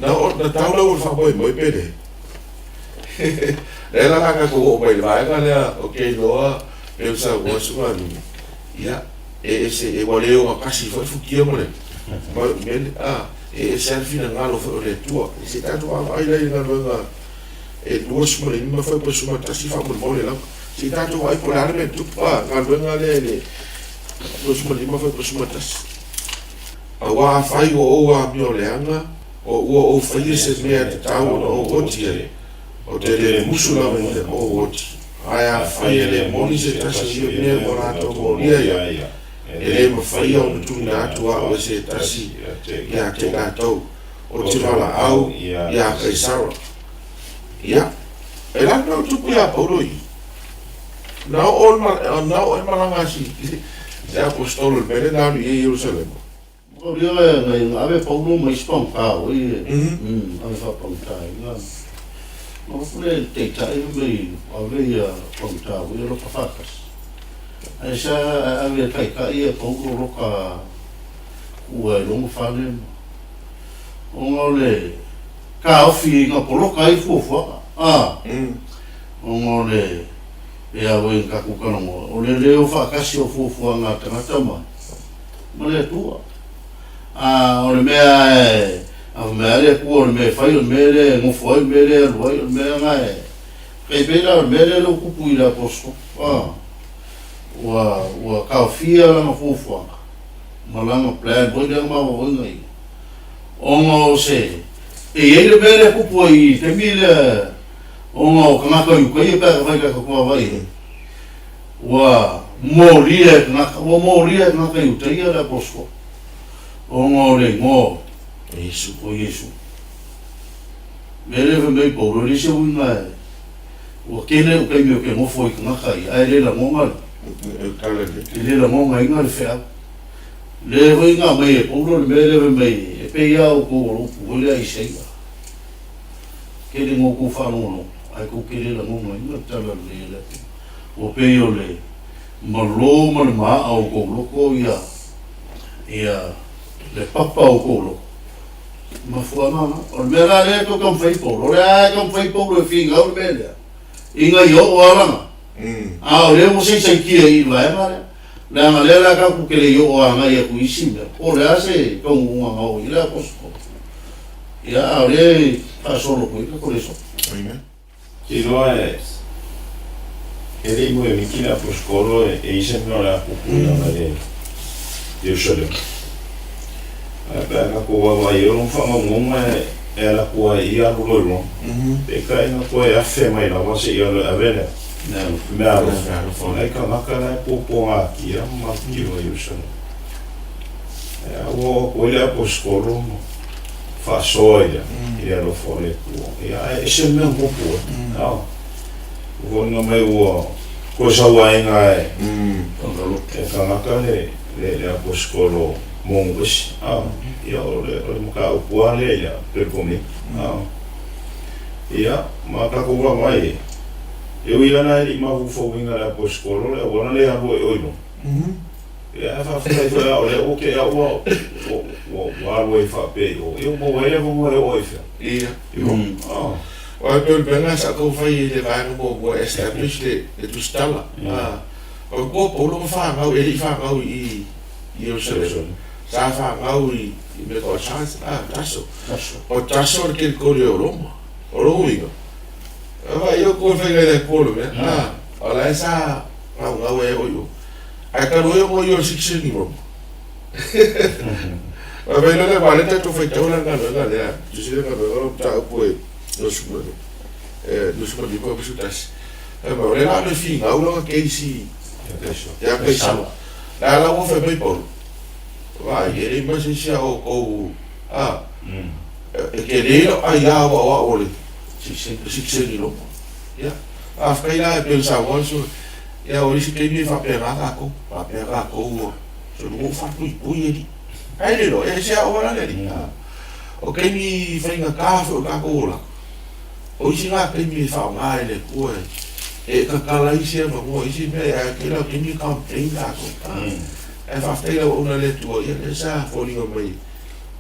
Na, na tau lau o le faamoemoe pe leai? Lea la o le a tatou oo mai i le vaega lea, ou te iloa pei ona saunoa Susuga Aluli, ia, e ese, e ua le ogatasi foi futia ma le ma le umele, a, e ese lava le finagalo foi o le Atua. Se i tatou vaavaai la i le galuega e 25 fuaiupu 11 faamolemole lava. Se i tatou vaai po o le a le mea e tupu, a, galuega lea i le 25 fuaiupu 11. Aua afai ua ou amioleaga, o ua ou faia se mea e tatau ona ou oti ai, ou te le musu lava ina ou oti. Ae afai e le moni se tasi o ia mea ua latou molia ia, e le mafaia ona tuuina atu au e se tasi ia te latou, ou te valaau iā Kaisara. Ia, e la le mea ua tupu iā Paulo i i? Na oo e malaga si se aposetolo i le mea lea na alu i ai i Ierusalema. Maolia e ngai na ave Paulo ma isi pagota oi e ave faapagota ai na na pule le taitai mai ave ia pagota oi e loka faatasi ae sa ave e taitai ia Paulo loka kuua e loma fale ma ona o le taofi na poloka ai fuafuaga a ona o le e a oi na tatou talanoa o le le o faatasi o fuafuaga a tagata ma ma le Atua. A o le mea e a mea le Atua o le mea e fai, o le mea lea e nofo ai, o le mea lea e alu ai, o le mea na e pei pei la o le mea lea lea ua tupu i le aposetolo. A ua ua taofia lana fuafuaga ma lana plan foi lea na mafaufauina ia ona o se e i ai le mea lea e tupu ai i le taimi lea ona o tagata o Iutaia pe a fai tatou vaavaai i ai Ua molia e tagata, ua molia e tagata Iutaia le aposetolo, ona o le igoa o Iesu. O Iesu. Mea lea fai mai Paulo, e leai se uiga e, ua tele ou taimi ou te nofo ai i tagata ia, ae le lagona le, e le lagonaina le feau. Lea foi na aumai e Paulo le mea lea fai mai, e pei lava outou o le upu foi lea a Isaia. Tele na outou faalogologo, ae tou te le lagonaina le tala lelei a le Atua. Ua pei o le malo ma le maaa o kou loko ia, ia le papa o kou loko. Mafuaaga na. O le mea la lea e tau taumafai i Paulo, o lea lava e taumafai i Paulo e finau le mea lea, ina ia oo lava lana. A o lea ua saisaitia i le vaega lea. Leaga lea la tatou te le i oo agai atu i isi mea, po o le a se taunuuga na oo i ai le aposetolo. Ia, a o lea e faasolo atu ai tatou lesona. Amen. Iloa e e le i moemiti le aposetolo e i ai se mea o le a pupuina mai le Ierusalema. Ae pe a tatou vaavaai ai o lona faamaumauga e alu atu ai i alu loa i Roma, peitai na toe afe mai lava seia alu e ave le meaalofa i nai tagata la e puapuagatia ma malutio i Ierusalema. Ae ua oo atu ai le aposetolo ma faasoa i le alofa o le Atua. Ia, ae ese le mea na tupu ai. Ua foliga mai ua toe sauaina e tagata le aposetolo monu ese. Ia, o le mataupu lava lea ia Perekomea. Ia, ma tatou vaavaai i ai, e ui lava la e le i mafaufauina e le aposetolo le auala lea e alu ai o i luma, Ia, ae faafetai foi lava o lea ua te i au ua alu ai faapea i o, ia ua maua ai le avanoa e oo ai i fea? Ia. I Roma. Oh. Aua e pei o le mea lena sa tau fai i le vaega muamua e establish le tusitala. O le tua Paulo na fanau, e le i fanau i Ierusalema. Sa fanau i mea tau o Taso. O Taso o le kelikoli o Roma. O lona uiga, vaai outou i le faiga i le Atua o le mea. O la e sa naunau e oo i o. Ae talu ai ona o ia o le sitiseni Roma. Fai mai loa lea, aua o lea tatou faitau la le galuega lea, tusi le galuega o le mataupu e 29 11. Fai mai, o lea la o le finau lana case ia Kaisara. La la ua fai mai Paulo, vaai, e leai ma se isi a outou, a, e tele lau aia aua o au o le sitiseni Roma. Ia, faafetai la e pei ona saunoa le susuga. Ia, o isi taimi e faapena tatou, faapea tatou ua sologa ua faatuipui alii. Ae le iloa, e ese lava oe la le alii. O taimi faigata foi o tatou olaga, o isi na taimi e faaaoga e le Atua e tatala ai isi avanoa, isi mea, ae tele lava o taimi e complain tatou. Ae faafetai i le auauna a le Atua, ia lea sa foliga mai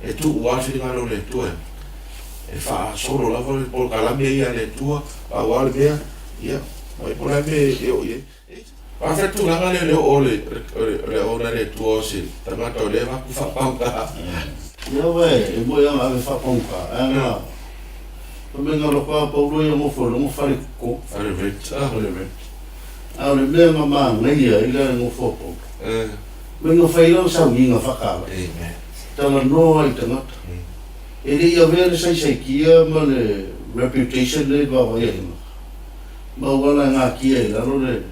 e tuu lava le finagalo o le Atua e faasolo lava le polokalame ia a le Atua, pau lava le mea, ia, Mai po o le a le mea e oo i ai. Faafetai le tulaga lea o le oo o le auauna a le Atua o se tagata o lea e avatu faapagata. Ia uē, e moi a ave faapagata, ae ana fai mai na loko a Paulo ia nofo i lona fale toto. Fale rent, ah. Fale rent. A o le mea na manaia ai la le nofo a Paulo, mai na fai lana sauniga faatala, talanoa i tagata. E le i avea le saisaitia ma le reputation lea i vaavaai a tagata. Ma ua ala e gatia i lalo le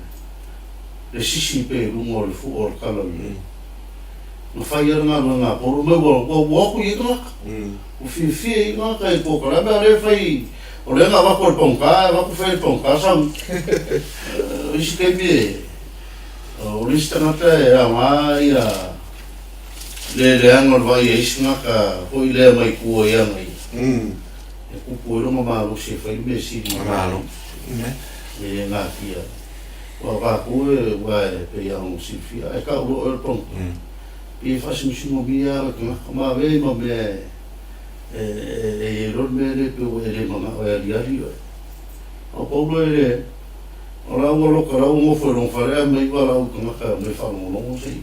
le sisi pe i luga o le fua o le talalelei. Na fai ai le galuega a Paulo, mai ua ua ua atu i ai tagata. Ua fiafia i ai tagata i polokalame, a o lea e fai, o lea na avatu e le pagota, ae avatu fai e le pagota sau. O isi taimi e, o le isi tagata e aoga ia le leaga o le vaai a isi tagata foi lea mai tua i aga ia. E kupu ai lona malosi e fai le mea sili i Malo. E natia. Ua avatu e ua e pei lava ona silafia ae tau loa oe le panga. Pei e faasinosinomia lava le tagata ma avea ai ma mea e e i ai loa le mea lea pei ua e le manao e aliali oe. A o pau loa e le o la ua loka la ua nofo i lona fale ae aumai valaau i tagata e omai e faalogologo se i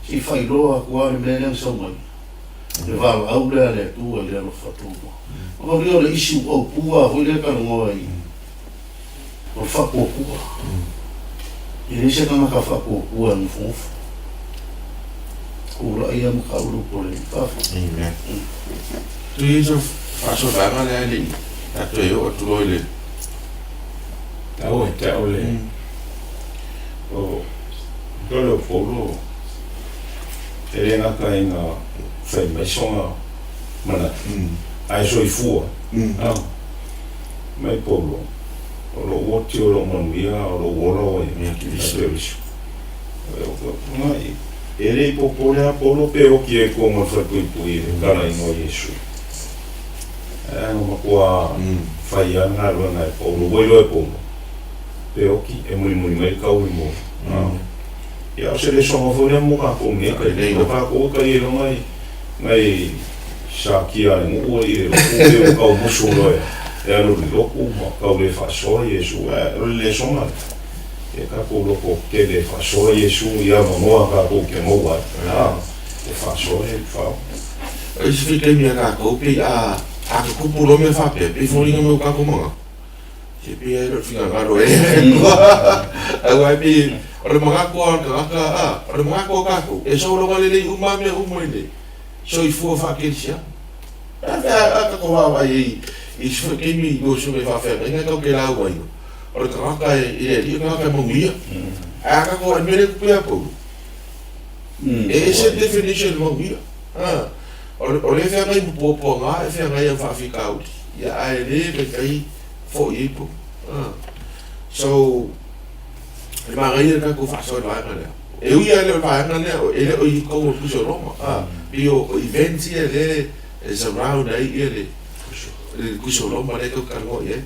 se i faailoa atu lava le mea lea na sau mai. Le valaau lea a le Atua i le alofa tumau. Ona o lea o le isi ua autu lava foi lea e talanoa i o le faatuatua. E leai se tagata faatuatua e nofonofo. Tulai lava ma tau le upu a le Alii. Faafetai. Amen. Tui ai so faasoasoaga lea e le i tatou e oo atu loa i le. Tau e te au le o le Upolu e le gata ina fai mai sona manatu, ae soifua mai Paulo, o lou oti o lou manuia o lou ola ua ia Keriso. E le i popole lava Paulo pe oti ai kua ma le falepuipui i le talaiga o Iesu. Ae na matua fai lava le galuega e Paulo, ua iloa e Paulo pe oti e mulimuli mai le tau i mua. Ia, o se lesoga foi lea mo tatou nei taimi. O tatou e tai ai loa nai sakia a le nuu i le lotu pe ua tau musu loa e alu i le lotu ma tau le faasoa Iesu. Ae o le lesoga lea, ia tatou loto tele e faasoa Iesu i avanoa tatou te maua ai, e faasoa le faaoga. O isi foi taimi a tatou pei a. A tutupu loa mea faapea, pei foliga mai ua tatou manatu, se pei lava e le o le finagalo e le Atua. Aua e pei o le manatu lava o le tagata, a, o le manatu o tatou, e sologa lelei uma lava mea uma i le soifua faakerisiano. A fea a tatou vaavaai ai i isi foi taimi i susuga i faafeagaiga tatou te lauga ai, o le tagata e i le Alii o le tagata e manuia. Ae a tatou vaai i le mea lea e tupu ia Paulo, e ese le definition o le manuia. A. O lea e feagai ma puapuaga, e feagai au faafitauli, ia ae le taitai foi ai po. So, e manaia le tatou faasoa i le vaega lea. E ui lava e le o le vaega lea, e le o i totonu o le Tusi o Roma, pei o events ia lea e surround ai ia le Tusi o Roma lea e tatou te talanoa i ai.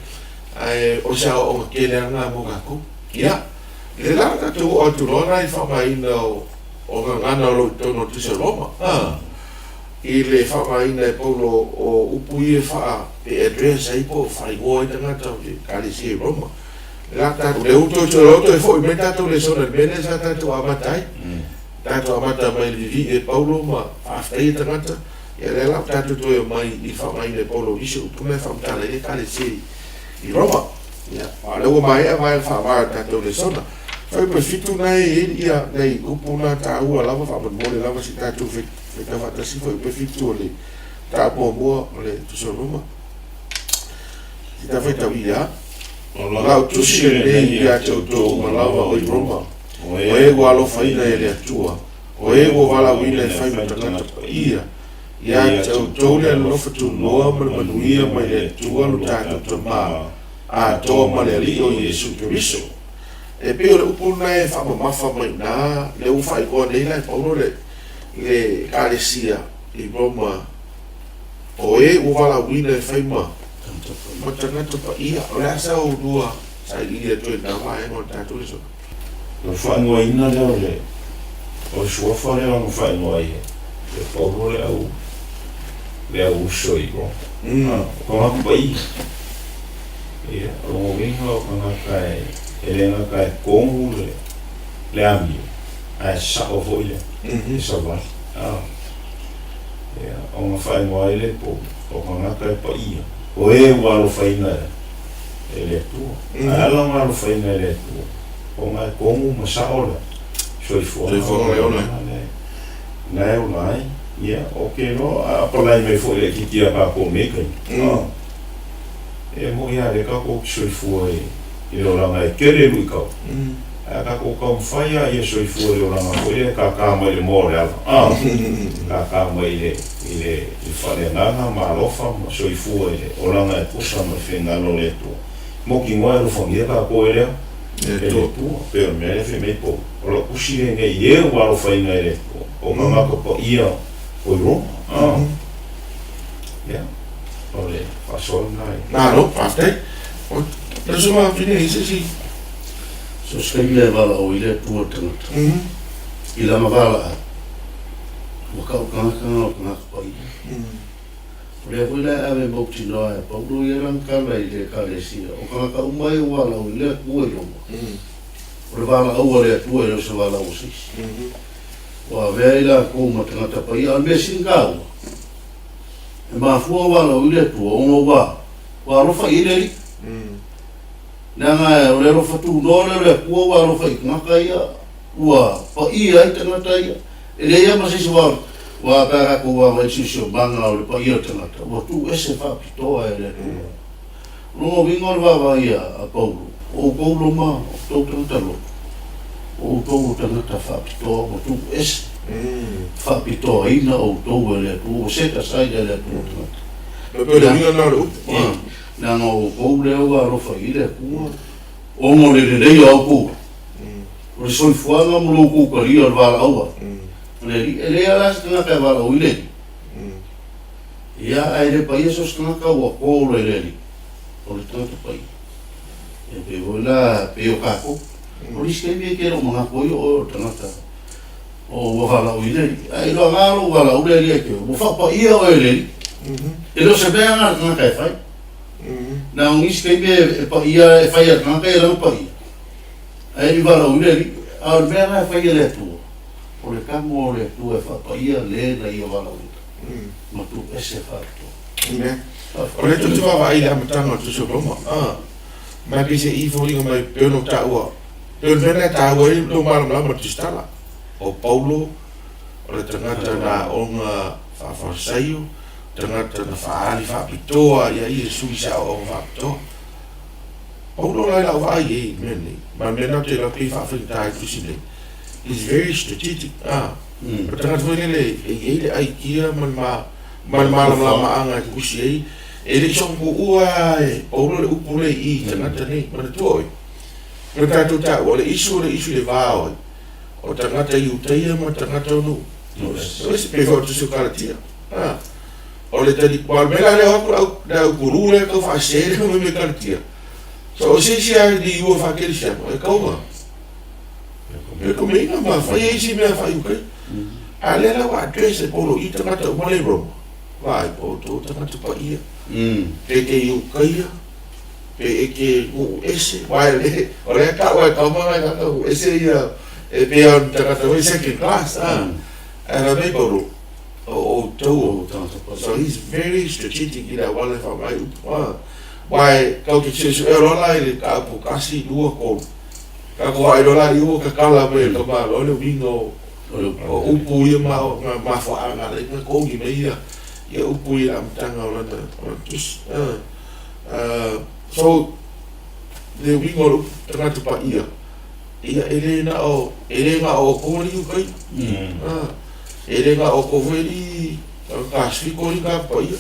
Ae o se aoaoga tele lava lena mo tatou. Ia, lea la tatou oo atu loa la i le faaaogaina o O gagana o lo o i totonu o le Tusi a Roma, i le faaaogaina e Paulo o upu ia e faa pe address ai po o faaigoa ai tagata o le Ekalesia i Roma. La tatou, lea ua toe toe toe foi mai tatou lesona i le mea lea sa tatou amata ai. Tatou amata mai i le vivii e Paulo ma faafetaia tagata, ia lea la ua tatou toe omai i le faaaogaina e Paulo o nisi o upu na e faamatala ai le Ekalesia i Roma. Ia, a o lea ua maea vaega faavae o le tatou lesona. Fuaiupu e 7 na e i ai nai upu na taua lava faamolemole lava se i tatou faitau faatasi fuaiupu e 7 o le mataupu muamua o le Tusi o Roma. Se i ta faitau ia. O lau tusi lenei ia te outou uma lava o i Roma, o e ua alofaina e le Atua, o e ua valaauina e fai ma tagata paia, ia te outou le alofa tunoa ma le manuia mai le Atua lo tatou Tama atoa ma le Alii o Iesu Keriso. E pei o le upu lena e faamamafa mai i ina, lea ua faaigoa nei la e Paulo le Ekalesia i Roma, o e ua valaauina e fai ma tagata paia. O le a sa oulua sailiili atu ai i lena vaega o le tatou lesona? O le faaigoaina lea o le o le suafa lea na faaigoa ai e Paulo le au le au uso i Roma. O tagata paia. Ia, o lona uiga o tagata e le gata e komu le amio, ae sao foi le savali. Ia, ona faaigoa ai lea e Paulo, o tagata e paia, o e ua alofaina e le Atua. Ae a la ona alofaina e le Atua, ona e komu ma sao le soifuaga lea na e ola ai. Ia, ok loa, a apalai mai foi laitiiti ia tatou i nei taimi. E moni lava lea tatou te soifua i le olaga e tele luitau, ae tatou taumafai lava ia soifua i le olaga foi lea e tata mai i le moa o le ala, a, tata mai i le, i le faaleagaga ma alofa ma soifua i le olaga e tusa ma le finagalo o le Atua. Mautinoa e alofagia tatou e lea, e le Atua. Pei o le mea lea e fai mai Paulo, o lau tusi lenei i e ua alofaina e le Atua, o tagata paia o i Roma, a. Ia. O le faasoa lena e. Malo, faafetai. Lau Susuga Fine, i se isi. So se taimi e valaau ai le Atua i le tagata, i lana valaau, ua tau tagata na o tagata paia. O lea foi la e ave mautinoa e Paulo ia lana tala i le Ekalesia, o tagata uma ia ua valaau i le Atua i Roma. O le valaau a le Atua e le o se valaau a se isi. Ua avea i latou ma tagata paia, a o le mea sili taua, E mafua ua alaui le Atua ona ua ua alofa i ai le Alii. Leaga o le alofa tunoa lea o le Atua ua alofa i tagata ia, ua paia ai tagata ia. E leai lava ma se isi ua ua pe a tatou vaavaai i le siosiomaga o le paia o le tagata, ua tuu ese faapitoa e le Atua. O lona uiga o le vaavaai a Paulo, o outou Roma, o outou tagata loto, o outou o tagata faapitoa ua tuu ese, faapitoaina outou e le Atua, ua set aside e le Atua tagata. E pei o le uiga lena o le upu. Leaga o outou lea ua alofa i ai le Atua, ona o le lelei o a outou o le soifuaga ma lo outou talia o le valaau a le Alii. E leai lava la se tagata e valaau i le Alii. Ia, ae le paia so o se tagata ua call e le Alii, o le tagata paia. Ia pei foi la, pei o tatou. O le isi taimi e te le o manatu ai o oe o le tagata o ua valaau i le Alii. Ae iloa na lou valaau le Alii ia te oe, ua faapaia oe e le Alii. E le o se mea na le tagata e fai. Na o nisi taimi e paia, e fai e le tagata ia lana paia, ae le i valaau i le Alii. A o le mea na e fai e le Atua, o le tago o le Atua e faapaia le na Ia valaauina. Ma tuu ese faapitoa. Amen. O lea tou te vaavaai i le amataga o le Tusi o Roma, a, ma e peiseai e foliga mai pei ona ou taua, pei o le mea lena e taua ai lou malamalama i le tusitala. O Paulo, o le tagata na aoga faa-Farisaio, tagata na faaali faapitoa ia Iesu i se aoaoga faapitoa. Paulo la i lau vaai i ai i le mea lenei, ma le mea lena ou te iloa pei e faafaigata ai le tusi lenei, is very strategic, a, o le tagata foi lele e i ai le aikia ma le ma, ma le malamalamaaga e tusi ai, e le i sogopuua lava e Paulo le upu lea i i i tagata nei. Manatua oi, o le tatou taua, o le isu o le isu i le va o ai? O tagata Iutaia ma tagata o nuu. O isi, pei foi o le tusi o Kalatia. A, o le tali, aua o le mea la lea o atu le au, le au pulu lea e tau faasese le mea mai Kalatia. So o se isi lava liua faakerisiano e tau rekomeina ma faia isi mea faa-Iutaia. A lea la ua address e Paulo i tagata uma lea i Roma, vaai, o outou tagata paia, pe e te Iutaia, pe e te nuu ese, aua e le, o lea e tau lava e tama nai tagata nuu ese ia, e pei lava o ni tagata foi second class, a. Ae fai mai Paulo, o outou o, so he's very strategic i le auala e faaaoga ai upu, a. Aua e tatou te suesuea loa la i le taupu tasi, lua, tolu, tatou vaai loa la i ua tatala mai e le tamaloa le uiga o upu ia ma mafuaaga ala ai ona togi mai ia upu ia i le amataga o lana tusi. So, le uiga o le upu tagata paia, ia e le na o, e le na o outou alii ukai, e le na o outou foi alii Pasifiko alii tagata paia.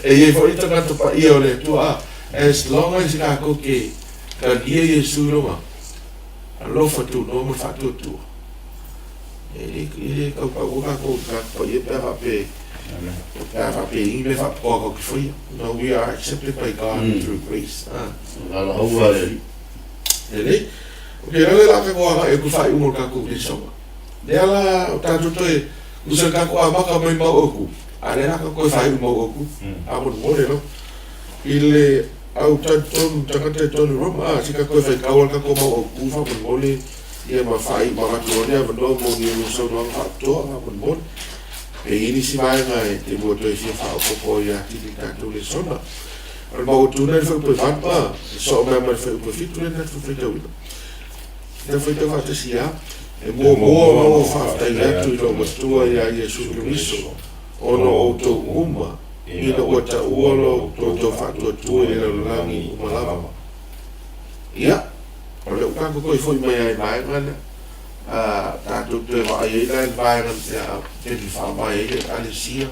E i ai foi tagata paia o le Atua, as long as tatou te talia Iesu i lona alofa tunoa ma le faatuatua, e le tautaua tatou i tagata paia pe a faapea pe a faapea i ni mea faapitoa tatou te faia. No, we are accepted by God through grace. Valaau a le Alii. Lelei. Ok, o le a tatou agai atu i le faaiuga o le tatou lesona. Lea la o tatou toe tusa i le tatou amata mai mau autu, a lea la tatou toe faaiu mau autu. Faamolemole lava. I le au talitonu tagata i totonu o Roma, a, se tatou toe faitau lava le tatou mau autu faamolemole ia ma faaiu ma avatu loa le avanoa mo ni saunoaga faapitoa faamolemole. Pe i ai nisi vaega e te lua toe fia faaopoopo ai atili i le tatou lesona. O le mau autu lena i le fuaiupu e 8, a, e soo mai ma le fuaiupu e 7 lea na tatou faitauina. Tau faitau faatasi ia, e muamua ona ou faafetai atu i lou Matua ia Iesu Keriso, ona o outou uma, ina ua taua lo outou faatuatua i le lalolagi uma lava. Ia, o lea ua tatou toe foi mai ai i vaega lea, a tatou toe vaai ai la i le vaega lea taimi faavae ai le Ekalesia,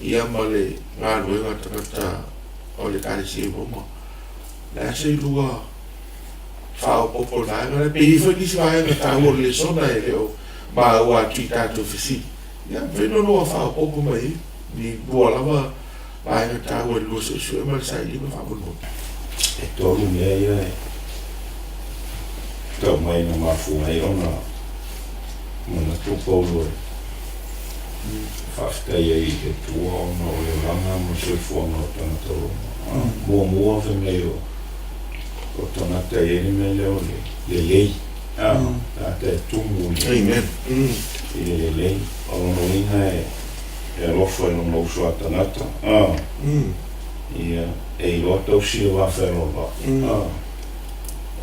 ia ma le galuega tagata o le Ekalesia i Roma. Le a se lua faaopoopo i le vaega lea. Pe i ai foi nisi vaega taua o le lesona e le o maua atu i tatou fesili, ia mafai ona lua faaopoopo mai ai ni lua lava vaega taua i le lua suesue ma le sailiga faamolemole. E tolu mea ia e tau mai na mafua ai ona manatu Paulo e faafetai ai i le Atua ona o le olaga ma le soifuaga o tagata Roma. Muamua fai mai o o tagata e i ai le mea lea o le lelei, a, tagata e tumu i le, i le lelei. O lona uiga e, e alofa i lona uso a tagata, a, ia, e iloa tausi le va fealoaloai, a,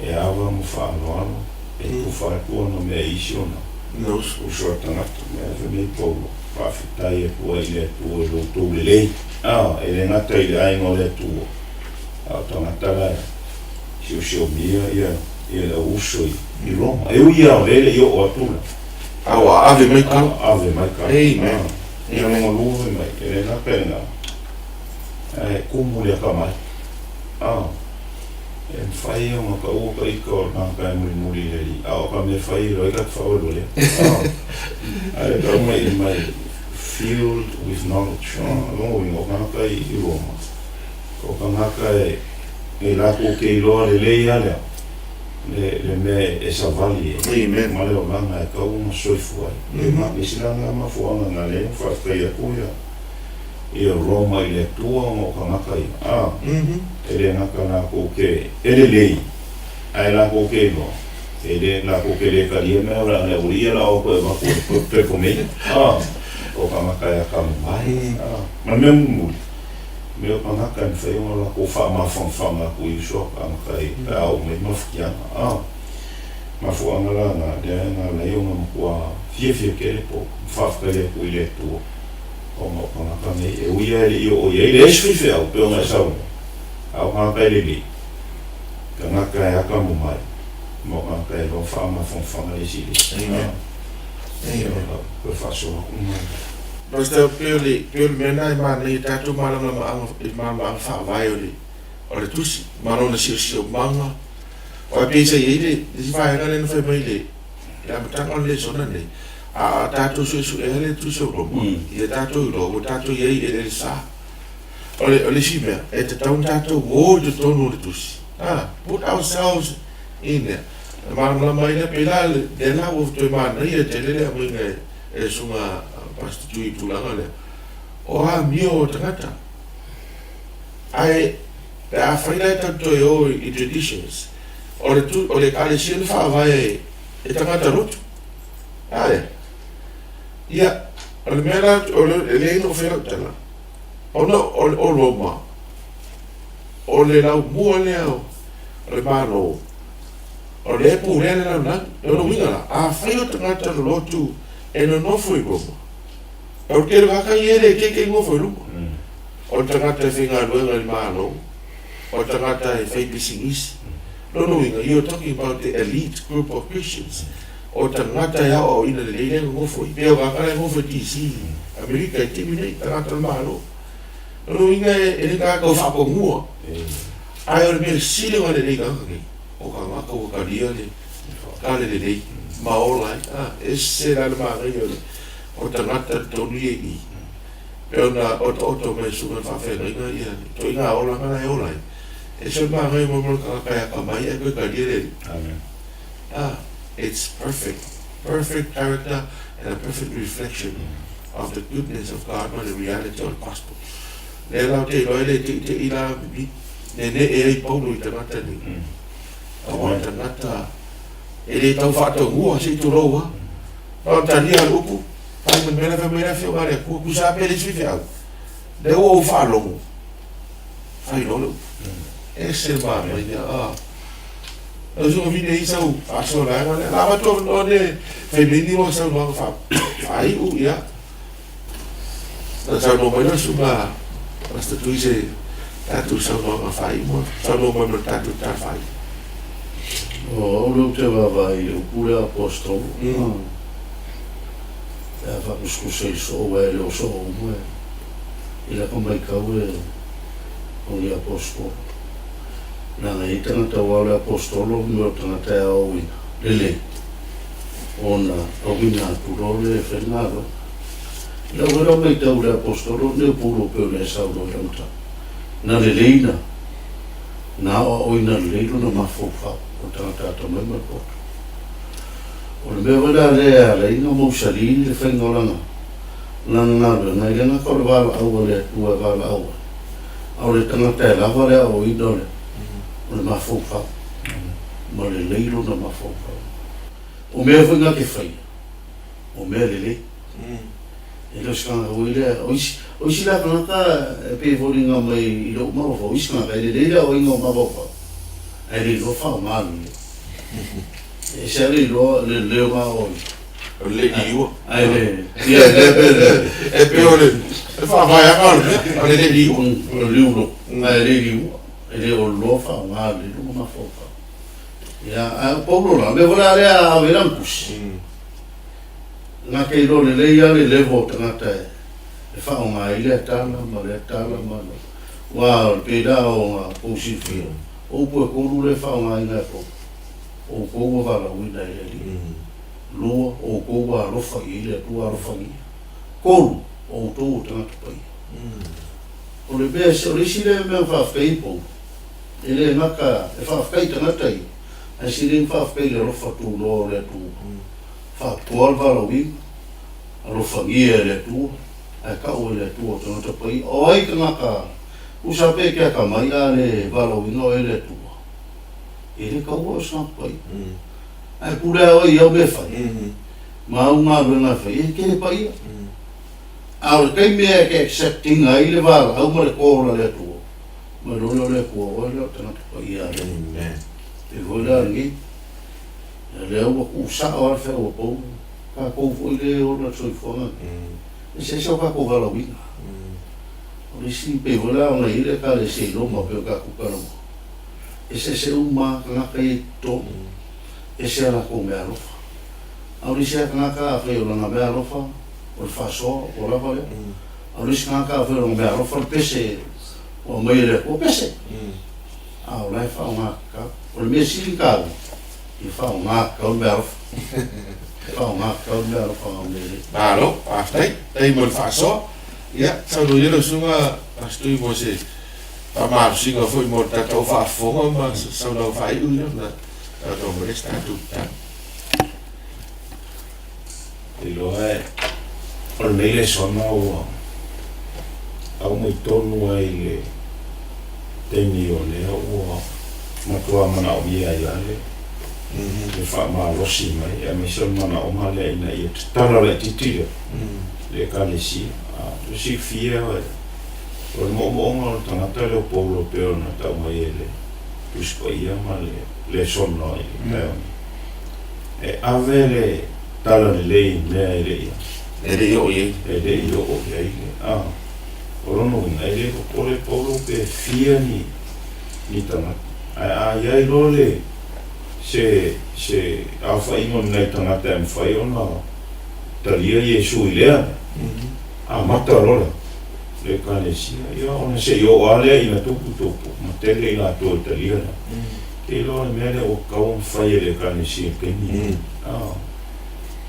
e ava ma faaaloalo, e tufa atu ona mea i isi ona uso a tagata. Mea fai mai Paulo, faafetai atu ai i le Atua i lo outou lelei, a, e le gata i le aiga o le Atua, A o tagata la e siosiomia ia le au uso i Roma. E ui lava o lea e le i oo atu la. A ua ave mai kala. Ave mai kala. Amen. Ia lona lua fai mai, e le gata i lena, ae kumu le akamai. A, e mafai ona taua ka ika o le tagata e mulimuli i le alii, a o ka mea fai e iloa ai ka te faaoleolea. A, ae tau mai mai filled with knowledge. O lona uiga, o tagata i Roma, O tagata e latou te iloa lelei a lea le mea e savali ai ma le olaga e tau ona soifua ai. E ese la na mafuaaga na lea ua faafetai atu ia Roma i le Atua ona o tagata ia, a, e le gata latou te e lelei ae latou te iloa e le latou te le talia mea o le a le aualii ia la o toe avatu e pepo mei, a, o tagata e atamamai, a, ma le mea mulimuli. Mea o tagata e mafai ona latou faamafanafana atu i uso a tagata e pe a oo mai mafatiaga. A mafuaaga la na lea na ala ai ona matua fiafia tele po ma faafetai atu i le Atua ona o tagata nei e ui lava e le i oo i ai leai se faifeau pei ona e saunoa, a o tagata e lelei, tagata e atamamai ma o tagata e iloa faamafanafana le isi i le isi. A ia toe faasoa atu ma. Pastor, pei o le, pei o le mea lena e manaia i tatou malamalamaaga, i malamalamaaga faavae o le, o le tusi, ma lona siosiomaga. Aua pei sa i ai le, le isi vaega lea na fai mai i le, i le amataga o le lesona lenei, a, a tatou suesuea le tusi o Roma, ia tatou iloa ua tatou i ai i eleele sa. O le, o le isi mea, e tatau ona tatou o i totonu o le tusi, a, put ourselves in there. Ona malamalama ai lea, pei la, lea la ua toe manaia tele le aumaiga e, e susuga Pastor Tui i tulaga lea, o amio o tagata. Ae pe afai la e tatou toe o i traditions, o le tu, o le ekalesia na faavae e tagata lotu. Ae, ia, o le mea la, o le, e leai na ou fai lau tala, ona o, o Roma, o le laumua lea o le Malo, O lea e pulea le lalolagi. O lona uiga la, afai o tagata lolotu e nonofo i Roma, o le tele o tagata ia e le keikei nofo i luma. O le tagata e faigaluega i le Malo, o le tagata e fai pisinisi. Lona uiga, you are talking about the elite group of Christians. O tagata e aoaoina lelei lea e nonofo i, pei o tagata la e nofo i DC, Amerika i taimi nei, tagata o le Malo. Lona uiga e le tagata o faatonua, ae o le mea sili ona lelei i tagata nei, O tagata ua talia le tale lelei ma ola ai. A, ese la le manaia o le o tagata i totonu ia i i. Pei ona otaota mai e Susuga i le Faafeagaiga ia le ituaiga olaga la e ola ai. Ese le manaia mo le tagata e atamai ae toe talia le Alii. Amen. A, it's perfect, perfect character and a perfect reflection of the goodness of God ma le reality o le Gospel. Lea la ou te iloa ai le teitei la nenee ai Paulo i tagata nei. Aua o tagata e le tau faataugua, se i tulou lava. Na o le talia o le upu, fai mai le mea la fai mai le Afioga a le Atua, tusa lava pe le isi faifeau, lea ua ou faalogo, fai loa le upu. Ese le manaia, a. Lau Susuga Vine i sau faasoa vaega lea, la avatu avanoa ne fai mai ni loa saunoaga faaiu, ia. Na saunoa mai lau susuga Pastor Tui se tatou saunoaga faaiu ma saunoa mai ma le tatou tala faaiu. O au lea ou te vaavaai i le upu lea apostolo, pe a faakusekusa i le soo aua e le o soo uma i laka maitau e o ni apostolo. Leaga e i ai tagata aua o le apostolo o mea o tagata e aoaoina lelei. ona auina atu loa lea e fai le galuega. I lau foi la maitau i le Aposetolo lenei o Paulo pei ona e saunoa i lau tala, na lelei na, na aoaoina lelei lona mafaufau o le tagata atamai ma le poto. O le mea foi la lea e ala ai ona mausali le faiga o lana, lana galuega, e le gata o le valaau a le Atua e valaau ai, a o le tagata e lava le aoaoina o le, o le mafaufau ma lelei lona mafaufau. O mea foi na te faia, o mea lelei. E le o se tagata foi lea, o isi, o isi la tagata e pei e foliga mai i lou mafaufau, o isi tagata e lelei le aoaiga o mafaufau, ae le iloa faaaoga lelei. E ese lava le iloa, le lelei o aoaiga. O le le liua. Ae le, ia, lea pei le. E pei o le faavaeaga o le mea, o le le liua. O le liu loa, ae le liua, e le o iloa faaaoga lelei lona mafaufau. Ia, ae o Paulo la, o le mea foi la lea a ave ai lana tusi, na te iloa lelei lava le level o tagata e faaaoga ai lea tala ma lea tala ma le, aua e pei la ona tou silafia, o upu e tolu lea e faaaogaina e Paulo, o outou ua valaauina e le Alii, lua, o outou ua alofa i ai le Atua alofagia, tolu, o outou o tagata paia. O le mea, o le isi lea mea na faafetai ai Paulo, E le gata e faafetai i tagata ia, ae sili ai ona faafetai i le alofa tunoa o le Atua. Faapitoa le valaauina, alofagia e le Atua, ae tau e le Atua o tagata paia. O ai tagata usa pe ke atamai a le valaauina oe e le Atua? E le taua oe o se tagata paia. Ae pule lava oe i au mea e fai, ma au galuega e fai, e te le paia. A o le taimi e te accept ina ai le valaau ma le call a le Atua, ona iloa lea o le Atua oe lea o le tagata paia a le Amen. Pei foi la lenei, lea ua tuu sao lava le feau a Paulo, tatou foi lea e ola le soifuaga lenei, eseese o tatou valaauina. O le isi pei foi la ona i ai le Ekalesia i Roma pei o tatou talanoa, eseese uma lava tagata ia i totonu, ese a latou meaalofa. A o le isi lava tagata afai o lana meaalofa o le faasoa ua lava lea. A o le isi tagata afai o lana meaalofa le pese ua aumai e le Atua, pese! A o la e faaaoga tatau. O le mea sili ona taua, ia faaaoga tatau le meaalofa. Faaaoga tatau le meaalofa na aumai e le. Malo, faafetai. Faafetai mo le faasoa. Ia, saunoa ia lau Susuga Pastor mo se faamalosiga foi mo le tatou faafofoga ma se saunoaga faaiu ia ona tatou mai lea se tatou tatalo. Iloa e o lenei lesona ua aumai tonu ai i le taimi o lea ua matua manaomia ai lava le le faamalosi mai aemaise o le manaoga lea ina ia tatala laitiiti le le Ekalesia. A silafia o le moomooga o le tagata lea o Paulo e pei ona tau mai e le Tusi Paia ma le lesona i le taeao nei. E ave le tala lelei i mea e le i E le i oo i ai. E le i oo i ai le a. O lona uiga, e le popole Paulo pe fia ni ni tagata. Ae a i ai loa le se se aofaiga o ni nai tagata e mafai ona talia Iesu i lea mea, amata loa le le Ekalesia, ia ona se i oo lava lea ina tupu tupu ma tele i latou e talia lea. Te iloa le mea lea ua tatau ona fai e le Ekalesia i le taimi lenei.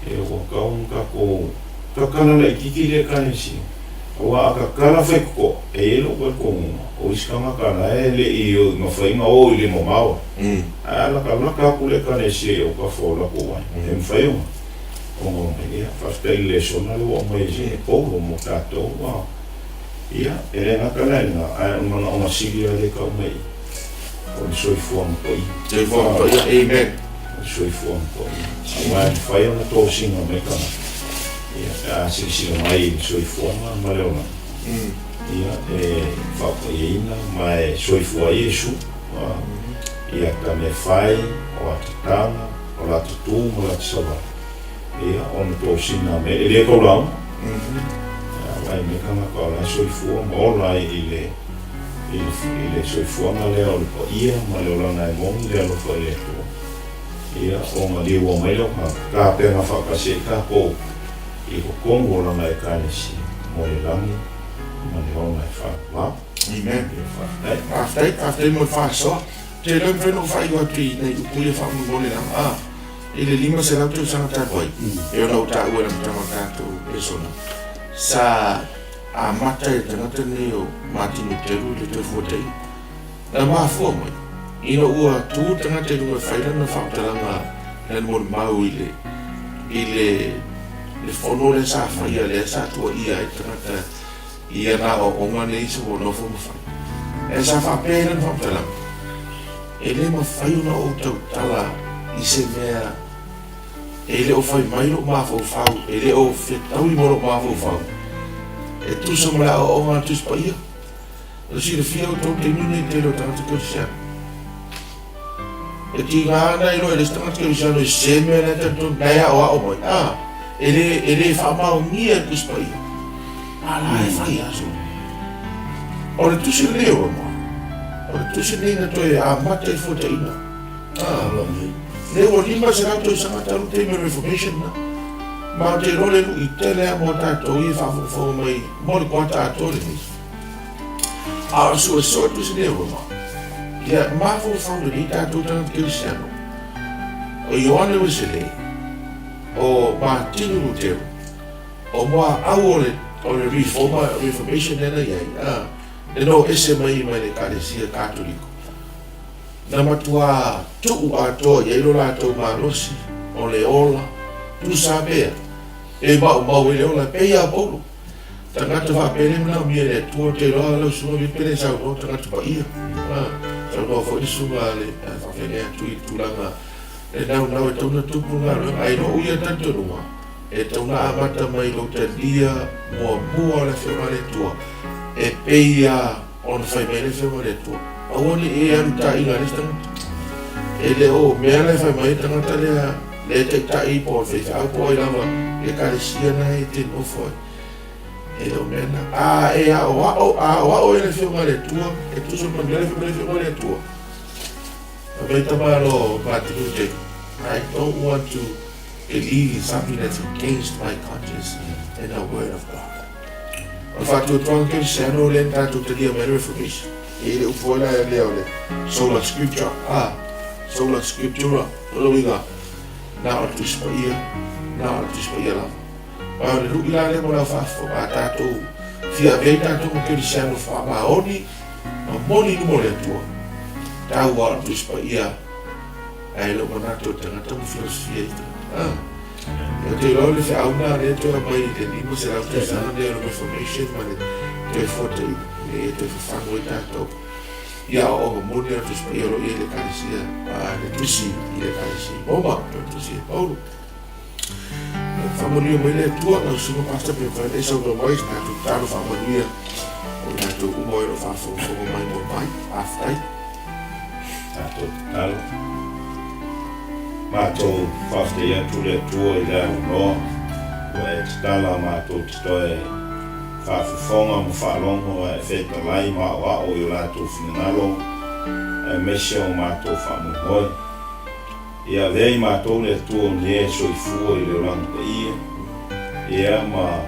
E ua tatau ona tatou tatala laitiiti le Ekalesia. Aua a tatala faitotoa, e i ai lou talitonuga, o isi tagata la e le i mafai ona o i le mamao, ae a latalata atu le Ekalesia i autafa o latou aiga, e mafai ona ona omai. Ia, faafetai i le lesona lea ua aumai e Paulo mo tatou. Ia, e le gata la i lena, ae o le manaoga sili lava lea e tau mai i i. O le soifuaga paia. Soifuaga paia, amen. O le soifuaga paia. Aua e mafai ona tosina mai tagata, ia, pe a silasila mai i le soifuaga ma le olaga, ia, e faapaiaina ma e soifua ai Iesu, i ata mea fai, o ata taga, o lata tu ma lata savali, ia, ona tosina mai, e le taulauga, aua e mea tagata o la e soifua ma ola ai i le i le soifuaga lea o le paia ma le olaga e moni le alofa i le Atua, ia, ona liua mai lea o tagata, tapena faatasi ai tatou i totonu o Lana Ekalesia mo le lagi ma le ola e faavavau. Amen. Ia, faafetai. Faafetai, faafetai mo le faasoa. Ou te iloa e mafai ona ou faaiu atu i nai upu ia faamolemole lava. A, i le 500 tausaga talu ai, e pei ona ou taua i le amataga o le tatou lesona, sa amata e le tagata lenei o Martin Luteru i le Toefuataiga. Na mafua mai, ina ua tu le tagata i luga e fai lana faamatalaga i lana molimau i le, i le, le fono lea sa faia lea sa tuuaia ai le tagata i ana aoaoga nei sa ua nofo ma fai. Ae sa faapea ai lana faamatalaga, E le mafai ona ou tautala i se mea E le o fai mai lou mafaufau, e le o fetaui ma lou mafaufau e tusa ma le aoaoga a le Tusi Paia. O le silafia outou i le taimi lenei i le tele o tagata kerisiano. E tiga ana iloa e le isi tagata kerisiano e sese mea la e talitonu, la e aoao mai, a, e le, e le faamaonia e le Tusi Paia. A la e fai lava solo. O le tusi lenei o Roma, o le tusi lenei na toe amata i fuataiga. Lea ua 500 tausaga talu taimi o le Reformation na. Ma ou te iloa le lui tele lava mo tatou ia e faafogafoga mai mo le kuata atoa lenei. A o le suesue tusi nei o Roma, ia mafaufau lelei tatou tagata kerisiano, o Ioane Weselei, o Matini Lutero, o muaau o le o le Reformer, Reformation lea na i ai, a, e no ese mai mai le Ekalesia Katoliko. Na matuā tuu atoa i ai lo latou malosi o le ola, tusa pea, e maumau ai le ola, e pei a Paulo. Tagata faapea le manaomia e le Atua, ou te iloa lau susuga Vili pele saunoa tagata paia. Saunoa foi le susuga a le faafeagai atu i le tulaga le naunau e tatau ona tupu le galuega, ae i lou ia talitonuga, E tatau ona amata mai i lou talia muamua o le Afioga a le Atua, e pei lava ona fai mai le Afioga a le Atua, Aua ne i e alu i taaiga a le isi tagata. E le o mea la e fai mai ai le tagata lea, le taitai po o le faifeau po o ai lava i ekalesia na e te nofo ai. E le o mea na. A e aoao, a aoao e le Afioga a le Atua, e tusa ma le mea la e fai mai le Afioga a le Atua. Fai mai tamaloa Martin Luther, I don't want to believe in something that's against my conscience and the word of God. O le faatuatuaga kerisiano lea na tatou talia mai le Reformation. E i le upu foi la lea o le sola scriptura, a, sola scriptura, o le uiga, na o le Tusi Paia, na o le Tusi Paia lava. Ma o le lui la lea mo le au faafofoga a tatou fia avea i tatou ma kerisiano faamaoni ma moni i luma o le Atua. Tau lava o le Tusi Paia Ae le o manatu o le tagata ma filosofia i tagata. Ah. Ou te iloa le feau lena lea toe aumai i le 500 tausaga lea o le Reformation ma le toe fuataina ina ia toe fafagu ai tatou i aoaoga moni a le Tusi Paia o lo o i ai i le Ekalesia, le Tusi i le Ekalesia i Roma, o le Tusi e Paulo. Faamanuia mai le Atua, lau Susuga Pastor pe mafai ona e saunoa mai i se tatou tatalo faamanuia o tatou uma o lo o faafogafoga mai mo mai. Faafetai. Tatou tatalo. Matou faafetai atu le Atua i le avanoa ua e tatala matou te toe faafofoga ma faalogo a e fetalai ma aoao i o latou finagalo aemaise o matou faamoemoe. Ia avea i matou le Atua o ni e soifua i le olaga paia, ia ma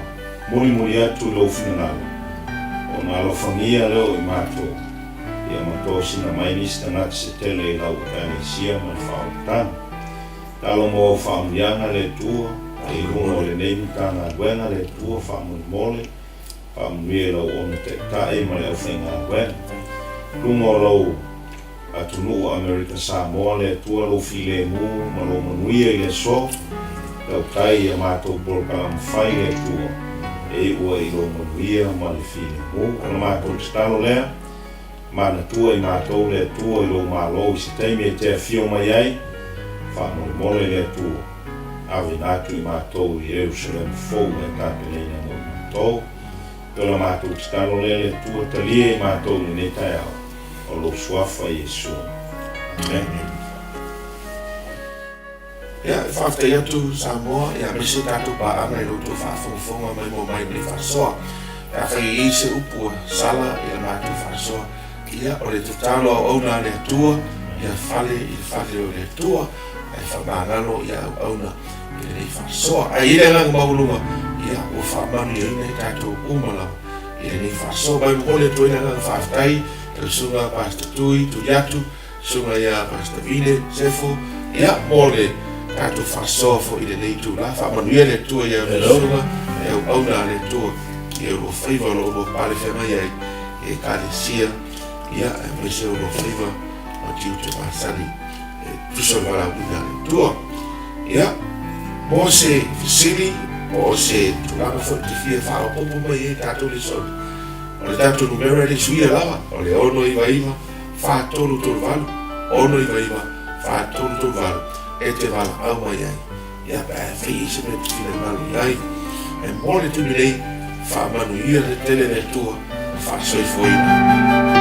mulimuli atu i lou finagalo, ona alofagia lea o i matou, ia ma tosina mai nisi tagata se tele i lau Ekalesia ma le faaolataga. Talo mo au faamanuiaga le Atua, i luga o lenei Matagaluega le Atua faamolemole, faamanuia i lau ona taitai ma le aufaigaluega. Luga o lau. Atunuu o Amerika Samoa le Atua lou filemu ma lou manuia i le aso, tautai i a matou polokalama fai le Atua e iu ai i lou manuia ma le filemu. O le matou tatalo lea, manatua i matou le Atua i lou Malo i se taimi e te afio mai ai, faamolemole le Atua, aveina atu i matou i Ierusalema fou e tapenaina mo i matou. O le matou tatalo lea le Atua, talia i matou i lenei taeao. O lou Suafa Iesu. Amene. Ia, e faafetai atu Samoa, ia aemaise tatou paaga i lo outou faafogafoga mai mo mai lenei faasoa. Pe afai e i ai se upu ua sala i la matou faasoa, ia, o le tatalo auauna a le Atua, ia fale i le fale o le Atua, ae faamagalo ia auauna i lenei faasoa. Ae i ai le agaga maualuga, ia, ua faamanuiaina i tatou uma lava. I lenei faasoa mai momoli atu ai le agaga faafetai i lau susuga Pastor Tui Tuliatu, susuga ia Pastor Vine Sefo, ia mo le tatou faasoa foi i lenei itula. Faamanuia le Atua ia outou susuga e auauna a le Atua i oulua faiva o lo o oulua pale feagai ai i Ekalesia, ia aemaise oulua faiva ma tiute masani e tusa o le valaauina a le Atua. Ia, mo se fesili po o se tulaga foi e te fia faaopoopo mai ai i tatou lesona, o le tatou numera e le suia lava, o le 699 4338, 699 4338, e te valaau mai ai, ia, pe a fai ai se mea e te finagalo i ai. E mo le taimi nei, faamanuia tele le Atua ma faasoifuaina.